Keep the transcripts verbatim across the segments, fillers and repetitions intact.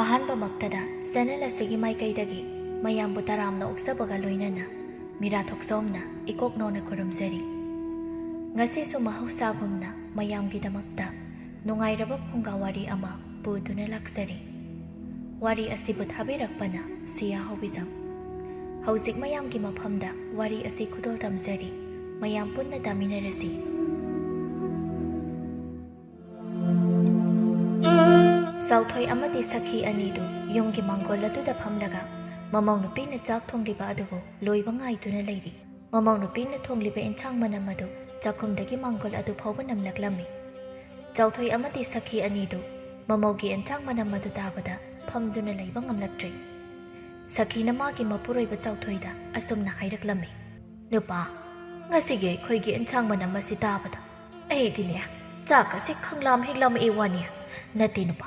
ꯑꯍꯥꯟꯕꯃꯛꯇꯗ channel ꯑꯁꯤꯒꯤ ꯃꯥꯏꯀꯩꯗꯒꯤ ꯃꯌꯥꯝꯕꯨ ꯇꯔꯥꯝꯅ ꯑꯣꯛꯆꯕꯒ ꯂꯣꯏꯅꯅ ꯃꯤꯔꯥ ꯊꯣꯛꯆꯣꯝꯅ ꯏꯀꯣꯛ ꯅꯧꯅ ꯈꯨꯔꯨꯝꯖꯔꯤ꯫ ꯉꯁꯤꯁꯨ ꯃꯍꯧꯁꯥꯒꯨꯝꯅ ꯃꯌꯥꯝꯒꯤꯗꯃꯛꯇ ꯅꯨꯡꯉꯥꯏꯔꯕ ꯐꯨꯡꯒꯥ ꯋꯥꯔꯤ ꯑꯃ ꯄꯨꯗꯨꯅ ꯂꯥꯛꯆꯔꯤ꯫ ꯋꯥꯔꯤ ꯑꯁꯤꯕꯨ ꯊꯥꯕꯤꯔꯛꯄꯅ ꯁꯤꯌꯥ ꯍꯧꯕꯤꯖꯝ꯫ ꯍꯧꯖꯤꯛ ꯃꯌꯥꯝꯒꯤ ꯃꯐꯝꯗ ꯋꯥꯔꯤ ꯑꯁꯤ ꯈꯨꯗꯣꯜ ꯇꯝꯖꯔꯤ꯫ ꯃꯌꯥꯝ ꯄꯨꯟꯅ ꯇꯥꯃꯤꯟꯅꯔꯁꯤ꯫ ꯆꯥꯎꯊꯣꯏ ꯑꯃꯗꯤ ꯁꯈꯤ ꯑꯅꯤꯗꯨ ꯌꯨꯝꯒꯤ ꯃꯥꯡꯒꯣꯜ ꯑꯗꯨꯗ ꯐꯝꯂꯒ ꯃꯃꯧ ꯅꯨꯄꯤꯅ ꯆꯥꯛ ꯊꯣꯡꯂꯤꯕ ꯑꯗꯨꯕꯨ ꯂꯣꯏꯕ ꯉꯥꯏꯗꯨꯅ ꯂꯩꯔꯤ꯫ ꯃꯃꯧ ꯅꯨꯄꯤꯅ ꯊꯣꯡꯂꯤꯕ ꯑꯦꯟꯁꯥꯡ ꯃꯅꯝ ꯑꯗꯨ ꯆꯥꯛꯈꯨꯝꯗꯒꯤ ꯃꯥꯡꯒꯣꯜ ꯑꯗꯨ ꯐꯥꯎꯕ ꯅꯝꯂꯛꯂꯝꯃꯤ꯫ ꯆꯥꯎꯊꯣꯏ ꯑꯃꯗꯤ ꯁꯈꯤ ꯑꯅꯤꯗꯨ ꯃꯃꯧꯒꯤ ꯑꯦꯟꯁꯥꯡ ꯃꯅꯝ ꯑꯗꯨ ꯇꯥꯕꯗ ꯐꯝꯗꯨꯅ ꯂꯩꯕ ꯉꯝꯂꯛꯇ꯭ꯔꯦ꯫ ꯁꯈꯤꯅ ꯃꯥꯒꯤ ꯃꯄꯨꯔꯣꯏꯕ ꯆꯥꯎꯊꯣꯏꯗ ꯑꯁꯨꯝꯅ ꯍꯥꯏꯔꯛꯂꯝꯃꯤ, "ꯅꯨꯄꯥ, ꯉꯁꯤꯒꯤ ꯑꯩꯈꯣꯏꯒꯤ ꯑꯦꯟꯁꯥꯡ ꯃꯅꯝ ꯑꯁꯤ ꯇꯥꯕꯗ ꯑꯩꯗꯤꯅꯦ, ꯆꯥꯛ ꯑꯁꯤ ꯈꯪꯂꯥꯝ ꯍꯦꯛ ꯂꯥꯝꯃꯛꯏ ꯋꯥꯅꯤ꯫ ꯅꯠꯇꯦ ꯅꯨꯄꯥ,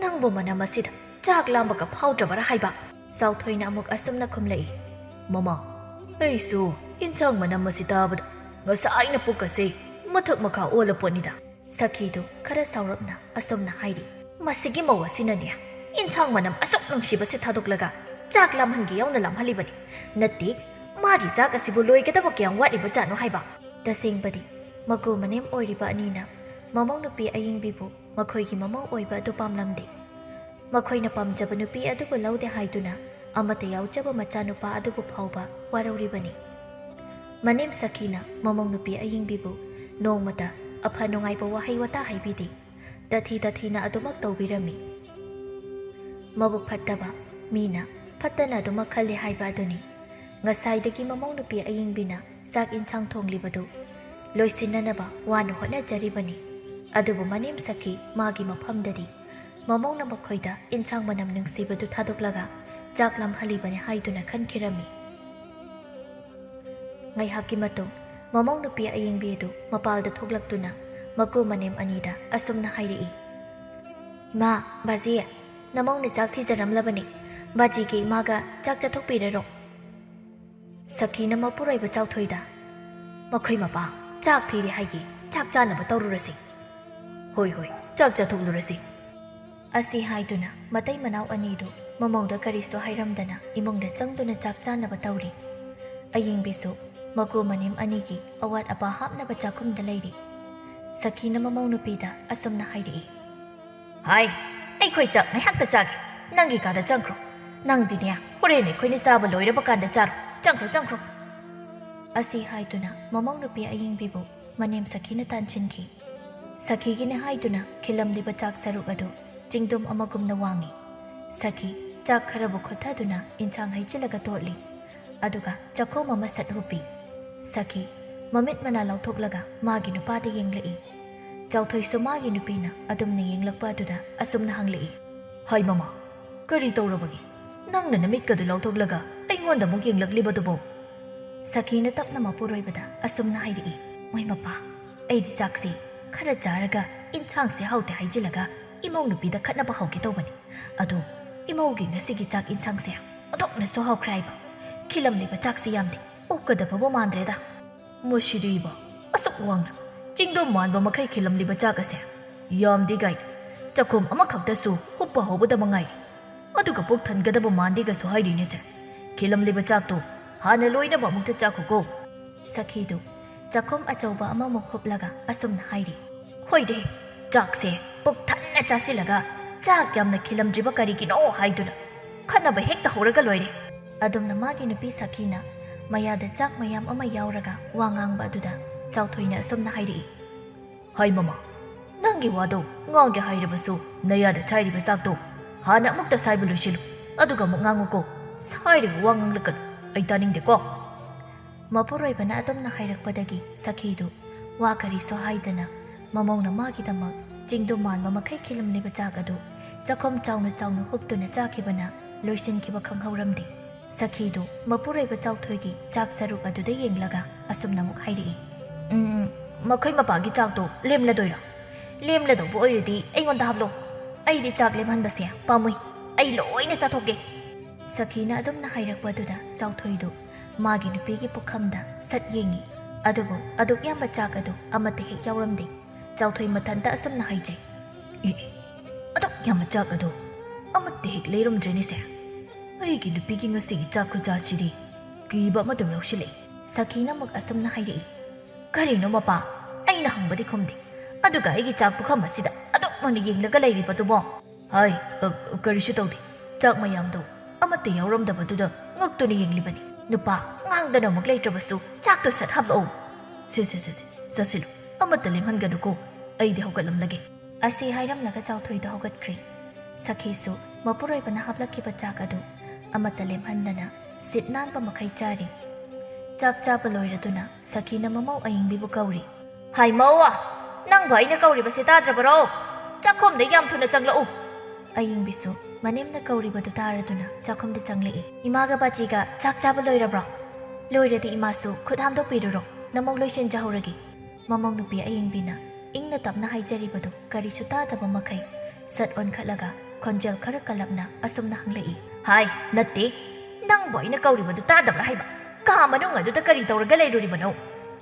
ꯅꯪꯕꯨ ꯃꯅꯝ ꯑꯁꯤꯗ ꯆꯥꯛ ꯂꯥꯝꯕꯒ ꯐꯥꯎꯗ꯭ꯔꯕꯔꯥ ꯍꯥꯏꯕ?" ꯆꯥꯎꯊꯣꯏꯅ ꯑꯃꯨꯛ ꯑꯁꯨꯝꯅ ꯈꯨꯝꯂꯛꯏ, "ꯃꯃꯥ, ꯑꯩꯁꯨ ꯏꯟꯁꯥꯡ ꯃꯅꯝ ꯑꯁꯤ ꯇꯥꯕꯗ ꯉꯁꯥꯏꯅ ꯄꯨꯛ ꯑꯁꯤ ꯃꯊꯛ ꯃꯈꯥ ꯑꯣꯜꯂ ꯄꯣꯠꯅꯤꯗ꯫" ꯁꯈꯤꯗꯨ ꯈꯔ ꯁꯥꯎꯔꯞꯅ ꯑꯁꯨꯝꯅ ꯍꯥꯏꯔꯤ, "ꯃꯁꯤꯒꯤ ꯃꯧ ꯑꯁꯤꯅꯅꯦ, ꯏꯟꯁꯥꯡ ꯃꯅꯝ ꯑꯁꯨꯛ ꯅꯨꯡꯁꯤꯕꯁꯤ ꯊꯥꯗꯣꯛꯂꯒ ꯆꯥꯛ ꯂꯥꯝꯍꯟꯒꯦ ꯌꯥꯎꯅ ꯂꯥꯝꯍꯜꯂꯤꯕꯅꯤ꯫ ꯅꯠꯇꯦ, ꯃꯥꯒꯤ ꯆꯥꯛ ꯑꯁꯤꯕꯨ ꯂꯣꯏꯒꯗꯕ ꯀꯌꯥꯝ ꯋꯥꯠꯂꯤꯕ ꯖꯥꯠꯅꯣ ꯍꯥꯏꯕ?" ꯇꯁꯦꯡꯕꯗꯤ ꯃꯀꯨ ꯃꯅꯦꯝ ꯑꯣꯏꯔꯤꯕ ꯑꯅꯤꯅ ꯃꯃꯧ ꯅꯨꯄꯤ ꯑꯌꯤꯡꯕꯤꯕꯨ ꯃꯈꯣꯏꯒꯤ ꯃꯃꯧ ꯑꯣꯏꯕ ꯑꯗꯨ ꯄꯥꯝꯂꯝꯗꯦ꯫ ꯃꯈꯣꯏꯅ ꯄꯥꯝꯖꯕ ꯅꯨꯄꯤ ꯑꯗꯨꯕꯨ ꯂꯧꯗꯦ ꯍꯥꯏꯗꯨꯅ ꯑꯃꯠꯇ ꯌꯥꯎꯖꯕ ꯃꯆꯥꯅꯨꯄꯥ ꯑꯗꯨꯕꯨ ꯐꯥꯎꯕ ꯋꯥꯔꯧꯔꯤꯕꯅꯤ꯫ ꯃꯅꯦꯝ ꯁꯈꯤꯅ ꯃꯃꯧ ꯅꯨꯄꯤ ꯑꯌꯤꯡꯕꯤꯕꯨ ꯅꯣꯡꯃꯇ ꯑꯐ ꯅꯨꯡꯉꯥꯏꯕ ꯋꯥꯍꯩ ꯋꯥꯇꯥ ꯍꯥꯏꯕꯤꯗꯦ꯫ ꯇꯊꯤ ꯇꯊꯤꯅ ꯑꯗꯨꯃꯛ ꯇꯧꯕꯤꯔꯝꯃꯤ꯫ ꯃꯕꯨꯛ ꯐꯠꯇꯕ ꯃꯤꯅ ꯐꯠꯇꯅ ꯑꯗꯨꯃꯛ ꯈꯜꯂꯤ ꯍꯥꯏꯕ ꯑꯗꯨꯅꯤ꯫ ꯉꯁꯥꯏꯗꯒꯤ ꯃꯃꯧ ꯅꯨꯄꯤ ꯑꯌꯤꯡꯕꯤꯅ ꯆꯥꯛ ꯏꯟꯁꯥꯡ ꯊꯣꯡꯂꯤꯕꯗꯨ ꯂꯣꯏꯁꯤꯟꯅꯅꯕ ꯋꯥꯅ ꯍꯣꯠꯅꯖꯔꯤꯕꯅꯤ꯫ ꯑꯗꯨꯕꯨ ꯃꯅꯦꯝ ꯁꯈꯤ ꯃꯥꯒꯤ ꯃꯐꯝꯗꯗꯤ ꯃꯃꯧꯅ ꯃꯈꯣꯏꯗ ꯏꯟꯁꯥꯡ ꯃꯅꯝ ꯅꯨꯡꯁꯤꯕꯗꯨ ꯊꯥꯗꯣꯛꯂꯒ ꯆꯥꯛ ꯂꯥꯝꯍꯜꯂꯤꯕꯅꯤ ꯍꯥꯏꯗꯨꯅ ꯈꯟꯈꯤꯔꯝꯃꯤ꯫ ꯉꯥꯏꯍꯥꯛꯀꯤ ꯃꯇꯨꯡ ꯃꯃꯧ ꯅꯨꯄꯤ ꯑꯌꯤꯡꯕꯤ ꯑꯗꯨ ꯃꯄꯥꯜꯗ ꯊꯣꯛꯂꯛꯇꯨꯅ ꯃꯀꯨ ꯃꯅꯦꯝ ꯑꯅꯤꯗ ꯑꯁꯨꯝꯅ ꯍꯥꯏꯔꯛꯏ, "ꯏꯃꯥ, ꯕꯥꯖꯤ, ꯅꯃꯧꯅ ꯆꯥꯛ ꯊꯤꯖꯔꯝꯂꯕꯅꯤ꯫ ꯕꯥꯖꯤꯒꯤ ꯏꯃꯥꯒ ꯆꯥꯛ ꯆꯥꯊꯣꯛꯄꯤꯔꯔꯣ꯫" ꯁꯈꯤꯅ ꯃꯄꯨꯔꯣꯏꯕ ꯆꯥꯎꯊꯣꯏꯗ, "ꯃꯈꯣꯏ ꯃꯄꯥ ꯆꯥꯛ ꯊꯤꯔꯦ ꯍꯥꯏꯒꯦ, ꯆꯥꯛ ꯆꯥꯅꯕ ꯇꯧꯔꯨꯔꯁꯤ꯫" "ꯍꯣꯏ, ꯍꯣꯏ, ꯆꯥꯛ ꯆꯥꯊꯣꯛꯂꯨꯔꯁꯤ꯫" ꯑꯁꯤ ꯍꯥꯏꯗꯨꯅ ꯃꯇꯩ ꯃꯅꯥꯎ ꯑꯅꯤꯗꯨ ꯃꯃꯧꯗ ꯀꯔꯤꯁꯨ ꯍꯥꯏꯔꯝꯗꯅ ꯏꯃꯨꯡꯗ ꯆꯪꯗꯨꯅ ꯆꯥꯛ ꯆꯥꯅꯕ ꯇꯧꯔꯤ꯫ ꯑꯌꯤꯡꯕꯤꯁꯨ ꯃꯀꯨ ꯃꯅꯤꯝ ꯑꯅꯤꯒꯤ ꯑꯋꯥꯠ ꯑꯄꯥ ꯍꯥꯞꯅꯕ ꯆꯥꯛꯈꯨꯝꯗ ꯂꯩꯔꯤ꯫ ꯁꯈꯤꯅ ꯃꯃꯧ ꯅꯨꯄꯤꯗ ꯑꯁꯨꯝꯅ ꯍꯥꯏꯔꯛꯏ, "ꯍꯥꯏ, ꯑꯩꯈꯣꯏ ꯆꯥꯛ ꯉꯥꯏꯍꯥꯛꯇ ꯆꯥꯒꯦ, ꯅꯪꯒꯤ ꯀꯥꯗ ꯆꯪꯈ꯭ꯔꯣ꯫ ꯅꯪꯗꯤꯅꯦ, ꯍꯣꯔꯦꯟ ꯑꯩꯈꯣꯏꯅ ꯆꯥꯕ ꯂꯣꯏꯔꯕ ꯀꯥꯟꯗ ꯆꯥꯔꯣ꯫ ꯆꯪꯈ꯭ꯔꯣ, ꯆꯪꯈ꯭ꯔꯣ"꯫ ꯑꯁꯤ ꯍꯥꯏꯗꯨꯅ ꯃꯃꯧ ꯅꯨꯄꯤ ꯑꯌꯤꯡꯕꯤꯕꯨ ꯃꯅꯦꯝ ꯁꯈꯤꯅ ꯇꯥꯟꯁꯤꯟꯈꯤ꯫ ꯁꯈꯤꯒꯤꯅꯦ ꯍꯥꯏꯗꯨꯅ ꯈꯤꯜꯂꯝꯂꯤꯕ ꯆꯥꯛ ꯁꯔꯨꯛ ꯑꯗꯨ ꯆꯤꯡꯗꯨꯝ ꯑꯃꯒꯨꯝꯅ ꯋꯥꯡꯉꯤ꯫ ꯁꯈꯤ ꯆꯥꯛ ꯈꯔꯕꯨ ꯈꯨꯠꯊꯗꯨꯅ ꯏꯟꯁꯥꯡ ꯍꯩꯖꯤꯜꯂꯒ ꯇꯣꯠꯂꯤ꯫ ꯑꯗꯨꯒ ꯆꯥꯛꯈꯣꯝ ꯑꯃ ꯁꯠ ꯍꯨꯞꯄꯤ꯫ ꯁꯈꯤ ꯃꯃꯤꯠ ꯃꯅꯥ ꯂꯥꯎꯊꯣꯛꯂꯒ ꯃꯥꯒꯤ ꯅꯨꯄꯥꯗ ꯌꯦꯡꯂꯛꯏ꯫ ꯆꯥꯎꯊꯣꯏꯁꯨ ꯃꯥꯒꯤ ꯅꯨꯄꯤꯅ ꯑꯗꯨꯝꯅ ꯌꯦꯡꯂꯛꯄ ꯑꯗꯨꯗ ꯑꯁꯨꯝꯅ ꯍꯪꯂꯛꯏ, "ꯍꯥꯏ ꯃꯃꯥ, ꯀꯔꯤ ꯇꯧꯔꯕꯒꯦ? ꯅꯪꯅ ꯅꯃꯤꯠꯀꯗꯨ ꯂꯥꯎꯊꯣꯛꯂꯒ ꯑꯩꯉꯣꯟꯗ ꯑꯃꯨꯛ ꯌꯦꯡꯂꯛꯂꯤꯕꯗꯨꯕꯣ?" ꯁꯈꯤꯅ ꯇꯞꯅ ꯃꯄꯨꯔꯣꯏꯕꯗ ꯑꯁꯨꯝꯅ ꯍꯥꯏꯔꯛꯏ, "ꯃꯣꯏ ꯃꯄꯥ, ꯑꯩꯗꯤ ꯆꯥꯛꯁꯤ ꯈꯔ ꯆꯥꯔꯒ ꯏꯟꯁꯥꯡꯁꯦ ꯍꯥꯎꯇꯦ ꯍꯥꯏꯖꯤꯜꯂꯒ ꯏꯃꯧ ꯅꯨꯄꯤꯗ ꯈꯠꯅꯕ ꯍꯧꯒꯦ ꯇꯧꯕꯅꯤ꯫ ꯑꯗꯣ ꯏꯃꯧꯒꯤ ꯉꯁꯤꯒꯤ ꯆꯥꯛ ꯏꯟꯁꯥꯡꯁꯦ ꯑꯣꯟꯊꯣꯛꯅꯁꯨ ꯍꯥꯎꯈ꯭ꯔꯦ ꯍꯥꯏꯕ꯫ ꯈꯤꯜꯂꯝꯂꯤꯕ ꯆꯥꯛꯁꯤ ꯌꯥꯝꯗꯦ, ꯑꯣꯛꯀꯗꯕꯕꯨ ꯃꯥꯟꯗ꯭ꯔꯦꯗ꯫ ꯃꯁꯤꯗꯤꯕ, ꯑꯁꯨꯛ ꯋꯥꯡꯅ ꯆꯤꯡꯗꯣꯝ ꯃꯥꯟꯕ ꯃꯈꯩ ꯈꯤꯜꯂꯝꯂꯤꯕ ꯆꯥꯛ ꯑꯁꯦ ꯌꯥꯝꯗꯦ ꯀꯥꯏꯅ ꯆꯥꯛꯈꯨꯝ ꯑꯃꯈꯛꯇꯁꯨ ꯍꯨꯞꯄ ꯍꯧꯕꯗ ꯃꯉꯥꯏꯔꯦ꯫ ꯑꯗꯨꯒ ꯄꯨꯛ ꯊꯟꯒꯗꯕ ꯃꯥꯟꯗꯦꯒꯁꯨ ꯍꯥꯏꯔꯤꯅꯦꯁꯦ꯫ ꯈꯤꯜꯂꯝꯂꯤꯕ ꯆꯥꯛꯇꯣ ꯍꯥꯟꯅ ꯂꯣꯏꯅꯕ ꯑꯃꯨꯛꯇ ꯆꯥꯈꯣꯀꯣ"꯫ ꯁꯈꯤꯗꯨ ꯆꯥꯛꯈꯨꯝ ꯑꯆꯧꯕ ꯑꯃꯃꯨꯛ ꯍꯨꯞꯂꯒ ꯑꯁꯨꯝꯅ ꯍꯥꯏꯔꯤ, "ꯍꯣꯏꯗꯦ, ꯆꯥꯛꯁꯦ ꯄꯨꯛ ꯊꯟꯅ ꯆꯥꯁꯤꯜꯂꯒ ꯆꯥꯛ ꯌꯥꯝꯅ ꯈꯤꯜꯂꯝꯗ꯭ꯔꯤꯕ ꯀꯔꯤꯒꯤꯅꯣ ꯍꯥꯏꯗꯨꯅ ꯈꯠꯅꯕ ꯍꯦꯛꯇ ꯍꯧꯔꯒ ꯂꯣꯏꯔꯦ"꯫ ꯑꯗꯨꯝꯅ ꯃꯥꯒꯤ ꯅꯨꯄꯤ ꯁꯈꯤꯅ ꯃꯌꯥꯗ ꯆꯥꯛ ꯃꯌꯥꯝ ꯑꯃ ꯌꯥꯎꯔꯒ ꯋꯥ ꯉꯥꯡꯕ ꯑꯗꯨꯗ ꯆꯥꯎꯊꯣꯏꯅ ꯑꯁꯨꯝꯅ ꯍꯥꯏꯔꯛꯏ, "ꯍꯥꯏ ꯃꯃꯥ, ꯅꯪꯒꯤ ꯋꯥꯗꯣ ꯉꯥꯡꯒꯦ ꯍꯥꯏꯔꯕꯁꯨ ꯅꯌꯥꯗ ꯁꯥꯏꯔꯤꯕ ꯆꯥꯛꯇꯣ ꯍꯥꯟꯅ ꯑꯃꯨꯛꯇ ꯁꯥꯏꯕ ꯂꯣꯏꯁꯤꯜꯂꯨ, ꯑꯗꯨꯒ ꯑꯃꯨꯛ ꯉꯥꯡꯉꯨꯀꯣ꯫ ꯁꯥꯏꯔꯒ ꯋꯥ ꯉꯥꯡꯂꯛꯀꯅꯨ, ꯑꯩ ꯇꯥꯅꯤꯡꯗꯦꯀꯣ"꯫ ꯃꯄꯨꯔꯣꯏꯕꯅ ꯑꯗꯨꯝꯅ ꯍꯥꯏꯔꯛꯄꯗꯒꯤ ꯁꯈꯤꯗꯨ ꯋꯥ ꯀꯔꯤꯁꯨ ꯍꯥꯏꯗꯅ ꯃꯃꯧꯅ ꯃꯥꯒꯤꯗꯃꯛ ꯆꯤꯡꯗꯨꯝ ꯃꯥꯟꯕ ꯃꯈꯩ ꯈꯤꯜꯂꯝꯂꯤꯕ ꯆꯥꯛ ꯑꯗꯨ ꯆꯥꯛꯈꯨꯝ ꯆꯥꯎꯅ ꯆꯥꯎꯅ ꯍꯨꯞꯇꯨꯅ ꯆꯥꯈꯤꯕꯅ ꯂꯣꯏꯁꯤꯟꯈꯤꯕ ꯈꯪꯍꯧꯔꯝꯗꯦ꯫ ꯁꯈꯤꯗꯨ ꯃꯄꯨꯔꯣꯏꯕ ꯆꯥꯎꯊꯣꯏꯒꯤ ꯆꯥꯛ ꯁꯔꯨꯛ ꯑꯗꯨꯗ ꯌꯦꯡꯂꯒ ꯑꯁꯨꯝꯅ ꯑꯃꯨꯛ ꯍꯥꯏꯔꯛꯏ, "ꯎꯝ, ꯃꯈꯣꯏ ꯃꯄꯥꯒꯤ ꯆꯥꯛꯇꯣ ꯂꯦꯝꯂꯗꯣꯏꯔꯣ? ꯂꯦꯝꯂꯗꯧꯕ ꯑꯣꯏꯔꯗꯤ ꯑꯩꯉꯣꯟꯗ ꯍꯥꯞꯂꯣ꯫ ꯑꯩꯗꯤ ꯆꯥꯛ ꯂꯦꯝꯍꯟꯕꯁꯦ ꯄꯥꯝꯃꯨꯏ꯫ ꯑꯩ ꯂꯣꯏꯅ ꯆꯥꯊꯣꯛꯀꯦ"꯫ ꯁꯈꯤꯅ ꯑꯗꯨꯝꯅ ꯍꯥꯏꯔꯛꯄꯗꯨꯗ ꯆꯥꯎꯊꯣꯏꯗꯨ ꯃꯥꯒꯤ ꯅꯨꯄꯤꯒꯤ ꯄꯨꯈꯝꯗ ꯁꯠ ꯌꯦꯡꯉꯤ꯫ ꯑꯗꯨꯕꯨ ꯑꯗꯨꯛ ꯌꯥꯝꯕ ꯆꯥꯛ ꯑꯗꯨ ꯑꯃꯠꯇ ꯍꯦꯛ ꯌꯥꯎꯔꯝꯗꯦ꯫ ꯆꯥꯎꯊꯣꯏ ꯃꯊꯟꯇ ꯑꯁꯨꯝꯅ ꯍꯥꯏꯖꯩ, "ꯑꯦ, ꯑꯦ, ꯑꯗꯨꯛ ꯌꯥꯝꯕ ꯆꯥꯛ ꯑꯗꯨ ꯑꯃꯠꯇ ꯍꯦꯛ ꯂꯩꯔꯝꯗ꯭ꯔꯦꯅꯦꯁꯦ꯫ ꯑꯩꯒꯤ ꯅꯨꯄꯤꯒꯤ ꯉꯁꯤꯒꯤ ꯆꯥꯛ ꯈꯨꯖꯥꯁꯤꯗꯤ ꯀꯤꯕ ꯑꯃ ꯑꯗꯨꯝ ꯌꯥꯎꯁꯤꯜꯂꯛꯏ꯫ ꯁꯈꯤꯅ ꯑꯃꯨꯛ ꯑꯁꯨꯝꯅ ꯍꯥꯏꯔꯛꯏ꯫ "ꯀꯔꯤꯅꯣ ꯃꯄꯥ? ꯑꯩꯅ ꯍꯪꯕꯗꯤ ꯈꯨꯝꯗꯦ꯫ ꯑꯗꯨꯒ ꯑꯩꯒꯤ ꯆꯥꯛ ꯄꯨꯈꯝ ꯑꯁꯤꯗ ꯑꯗꯨꯛ ꯃꯨꯟꯅ ꯌꯦꯡꯂꯒ ꯂꯩꯔꯤꯕꯗꯨꯕꯣ?" "ꯍꯥꯏ, ꯑ, ꯀꯔꯤꯁꯨ ꯇꯧꯗꯦ꯫ ꯆꯥꯛ ꯃꯌꯥꯝꯗꯣ ꯑꯃꯠꯇ ꯌꯥꯎꯔꯝꯗꯕꯗꯨꯗ ꯉꯛꯇꯨꯅ ꯌꯦꯡꯂꯤꯕꯅꯤ꯫ ꯅꯨꯄꯥ, ꯉꯥꯡꯗꯅ ꯑꯃꯨꯛ ꯂꯩꯇ꯭ꯔꯕꯁꯨ ꯆꯥꯛꯇꯣ ꯁꯠ ꯍꯥꯞꯂꯛꯎ꯫ ꯁꯦ, ꯁꯦ, ꯁꯦ, ꯁꯦ, ꯆꯥꯁꯤꯜꯂꯨ꯫ ꯑꯃꯠꯇ ꯂꯦꯝꯍꯟꯒꯅꯨꯀꯣ꯫ ꯑꯩꯗꯤ ꯍꯧꯒꯠꯂꯝꯂꯒꯦ꯫" ꯑꯁꯤ ꯍꯥꯏꯔꯝꯂꯒ ꯆꯥꯎꯊꯣꯏꯗꯣ ꯍꯧꯒꯠꯈ꯭ꯔꯦ꯫ ꯁꯈꯤꯁꯨ ꯃꯄꯨꯔꯣꯏꯕꯅ ꯍꯥꯞꯂꯛꯈꯤꯕ ꯆꯥꯛ ꯑꯗꯨ ꯑꯃꯠꯇ ꯂꯦꯝꯍꯟꯗꯅ ꯁꯤꯠ ꯅꯥꯟꯕ ꯃꯈꯩ ꯆꯥꯔꯤ꯫ ꯆꯥꯛ ꯆꯥꯕ ꯂꯣꯏꯔꯗꯨꯅ ꯁꯈꯤꯅ ꯃꯃꯧ ꯑꯌꯤꯡꯕꯤꯕꯨ ꯀꯧꯔꯤ꯫ "ꯍꯥꯏ ꯃꯧ, ꯅꯪꯕꯨ ꯑꯩꯅ ꯀꯧꯔꯤꯕꯁꯤ ꯇꯥꯗ꯭ꯔꯕꯔꯣ? ꯆꯥꯛꯈꯨꯝꯗ ꯌꯥꯝ ꯊꯨꯅ ꯆꯪꯂꯛꯎ!" ꯑꯌꯤꯡꯕꯤꯁꯨ ꯃꯅꯦꯝꯅ ꯀꯧꯔꯤꯕꯗꯨ ꯇꯥꯔꯗꯨꯅ ꯆꯥꯛꯈꯨꯝꯗ ꯆꯪꯂꯛꯏ꯫ "ꯏꯃꯥꯒ ꯕꯥꯖꯤꯒ ꯆꯥꯛ ꯆꯥꯕ ꯂꯣꯏꯔꯕ꯭ꯔꯣ? ꯂꯣꯏꯔꯗꯤ ꯏꯃꯥꯁꯨ ꯈꯨꯠ ꯍꯥꯝꯗꯣꯛꯄꯤꯔꯨꯔꯣ, ꯅꯃꯧ ꯂꯣꯏꯁꯤꯟꯖꯍꯧꯔꯒꯦ꯫" ꯃꯃꯧ ꯅꯨꯄꯤ ꯑꯌꯤꯡꯕꯤꯅ ꯏꯪꯅ ꯇꯞꯅ ꯍꯥꯏꯖꯔꯤꯕꯗꯨ ꯀꯔꯤꯁꯨ ꯇꯥꯗꯕ ꯃꯈꯩ ꯁꯠ ꯑꯣꯟꯈꯠꯂꯒ ꯈꯣꯟꯖꯦꯜ ꯈꯔ ꯀꯜꯂꯞꯅ ꯑꯁꯨꯝꯅ ꯍꯪꯂꯛꯏ꯫ "ꯍꯥꯏ, ꯅꯠꯇꯦ, ꯅꯪꯕꯨ ꯑꯩꯅ ꯀꯧꯔꯤꯕꯗꯨ ꯇꯥꯗꯕ꯭ꯔꯥ ꯍꯥꯏꯕ? ꯀꯥ ꯃꯅꯨꯡ ꯑꯗꯨꯗ ꯀꯔꯤ ꯇꯧꯔꯒ ꯂꯩꯔꯨꯔꯤꯕꯅꯣ?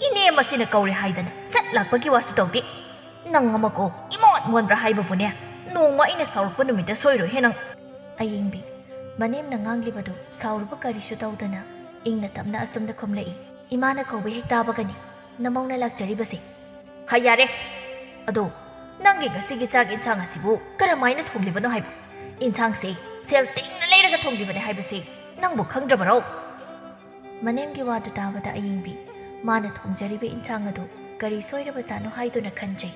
ꯏꯅꯦ ꯃꯁꯤꯅ ꯀꯧꯔꯦ ꯍꯥꯏꯗꯅ ꯁꯠ ꯂꯥꯛꯄꯒꯤ ꯋꯥꯁꯨ ꯇꯧꯗꯦ꯫ ꯅꯪ ꯑꯃꯀꯣ ꯏꯃꯣꯟ ꯃꯣꯟꯕ꯭ꯔꯥ ꯍꯥꯏꯕꯕꯨꯅꯦ꯫ ꯅꯣꯡꯃ ꯑꯩꯅ ꯁꯥꯎꯔꯛꯄ ꯅꯨꯃꯤꯠꯇ ꯁꯣꯏꯔꯣꯏꯍꯦ ꯅꯪ꯫" ꯑꯌꯤꯡꯕꯤ, ꯃꯅꯦꯝꯅ ꯉꯥꯡꯂꯤꯕꯗꯨ ꯁꯥꯎꯔꯨꯕ ꯀꯔꯤꯁꯨ ꯇꯧꯗꯅ ꯏꯪꯅ ꯇꯞꯅ ꯑꯁꯨꯝꯅ ꯈꯨꯝꯂꯛꯏ꯫ "ꯏꯃꯥꯅ ꯀꯧꯕ ꯍꯦꯛ ꯇꯥꯕꯒꯅꯤ ꯅꯃꯧꯅ ꯂꯥꯛꯆꯔꯤꯕꯁꯦ꯫" "ꯍꯥꯏ ꯌꯥꯔꯦ꯫ ꯑꯗꯣ ꯅꯪꯒꯤ ꯉꯁꯤꯒꯤ ꯆꯥꯛ ꯌꯦꯟꯁꯥꯡ ꯑꯁꯤꯕꯨ ꯀꯔꯝꯍꯥꯏꯅ ꯊꯣꯡꯂꯤꯕꯅꯣ ꯍꯥꯏꯕ? ꯌꯦꯟꯁꯥꯡꯁꯦ ꯁꯦꯜ ꯇꯤꯡꯅ ꯂꯩꯔꯒ ꯊꯣꯡꯂꯤꯕꯅꯦ ꯍꯥꯏꯕꯁꯦ ꯅꯪꯕꯨ ꯈꯪꯗ꯭ꯔꯕꯔꯣ?" ꯃꯅꯦꯝꯒꯤ ꯋꯥꯗꯨ ꯇꯥꯕꯗ ꯑꯌꯤꯡꯕꯤ ꯃꯥꯅ ꯊꯣꯡꯖꯔꯤꯕ ꯏꯟꯁꯥꯡ ꯑꯗꯨ ꯀꯔꯤ ꯁꯣꯏꯔꯕꯖꯥꯠꯅꯣ ꯍꯥꯏꯗꯨꯅ ꯈꯟꯖꯩ꯫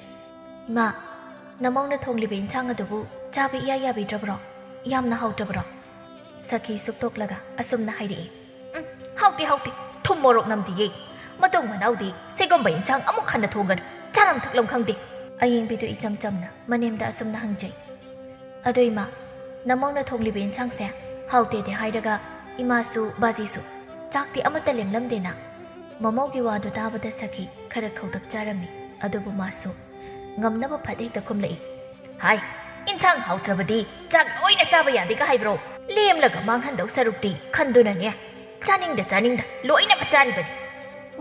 "ꯏꯃꯥ, ꯅꯃꯧꯅ ꯊꯣꯡꯂꯤꯕ ꯏꯟꯁꯥꯡ ꯑꯗꯨꯕꯨ ꯆꯥꯕ ꯏꯌꯥ ꯌꯥꯕꯤꯗ꯭ꯔꯕ꯭ꯔꯣ? ꯌꯥꯝꯅ ꯍꯥꯎꯇ꯭ꯔꯕ꯭ꯔꯣ?" ꯁꯈꯤ ꯁꯨꯛꯇꯣꯛꯂꯒ ꯑꯁꯨꯝꯅ ꯍꯥꯏꯔꯛꯏ꯫ "ꯎꯝ, ꯍꯥꯎꯇꯦ, ꯍꯥꯎꯇꯦ꯫ ꯊꯨꯝ ꯃꯣꯔꯣꯛ ꯅꯝꯗꯤꯌꯦ꯫ ꯃꯇꯨꯡ ꯃꯅꯥꯎꯗꯤ ꯁꯤꯒꯨꯝꯕ ꯏꯟꯁꯥꯡ ꯑꯃꯨꯛ ꯍꯟꯅ ꯊꯣꯡꯒꯅꯨ꯫ ꯆꯥꯔꯝ ꯊꯛꯂꯝ ꯈꯪꯗꯦ꯫" ꯑꯌꯤꯡꯕꯤꯗꯨ ꯏꯆꯝ ꯆꯝꯅ ꯃꯅꯦꯝꯗ ꯑꯁꯨꯝꯅ ꯍꯪꯖꯩ꯫ "ꯑꯗꯣ ꯏꯃꯥ, ꯅꯃꯧꯅ ꯊꯣꯡꯂꯤꯕ ꯏꯟꯁꯥꯡꯁꯦ ꯍꯥꯎꯇꯦꯗꯤ ꯍꯥꯏꯔꯒ ꯏꯃꯥꯁꯨ ꯕꯥꯖꯤꯁꯨ ꯆꯥꯛꯇꯤ ꯑꯃꯠꯇ ꯂꯦꯝꯂꯝꯗꯦꯅ?" ꯃꯃꯧꯒꯤ ꯋꯥꯗꯨ ꯇꯥꯕꯗ ꯁꯈꯤ ꯈꯔ ꯈꯧꯇꯛ ꯆꯥꯔꯝꯃꯤ꯫ ꯑꯗꯨꯕꯨ ꯃꯥꯁꯨ ꯉꯝꯅꯕ ꯐꯠ ꯍꯦꯛꯇ ꯈꯨꯝꯂꯛꯏ꯫ "ꯍꯥꯏ, ꯏꯟꯁꯥꯡ ꯍꯥꯎꯇ꯭ꯔꯕꯗꯤ ꯆꯥꯛ ꯂꯣꯏꯅ ꯆꯥꯕ ꯌꯥꯗꯦꯒ ꯍꯥꯏꯕ꯭ꯔꯣ? ꯂꯦꯝꯂꯒ ꯃꯥꯡꯍꯟꯗꯧ ꯁꯔꯨꯛꯇꯤ ꯈꯟꯗꯨꯅꯅꯦ, ꯆꯥꯅꯤꯡꯗ ꯆꯥꯅꯤꯡꯗ ꯂꯣꯏꯅꯃꯛ ꯆꯥꯔꯤꯕꯅꯤ꯫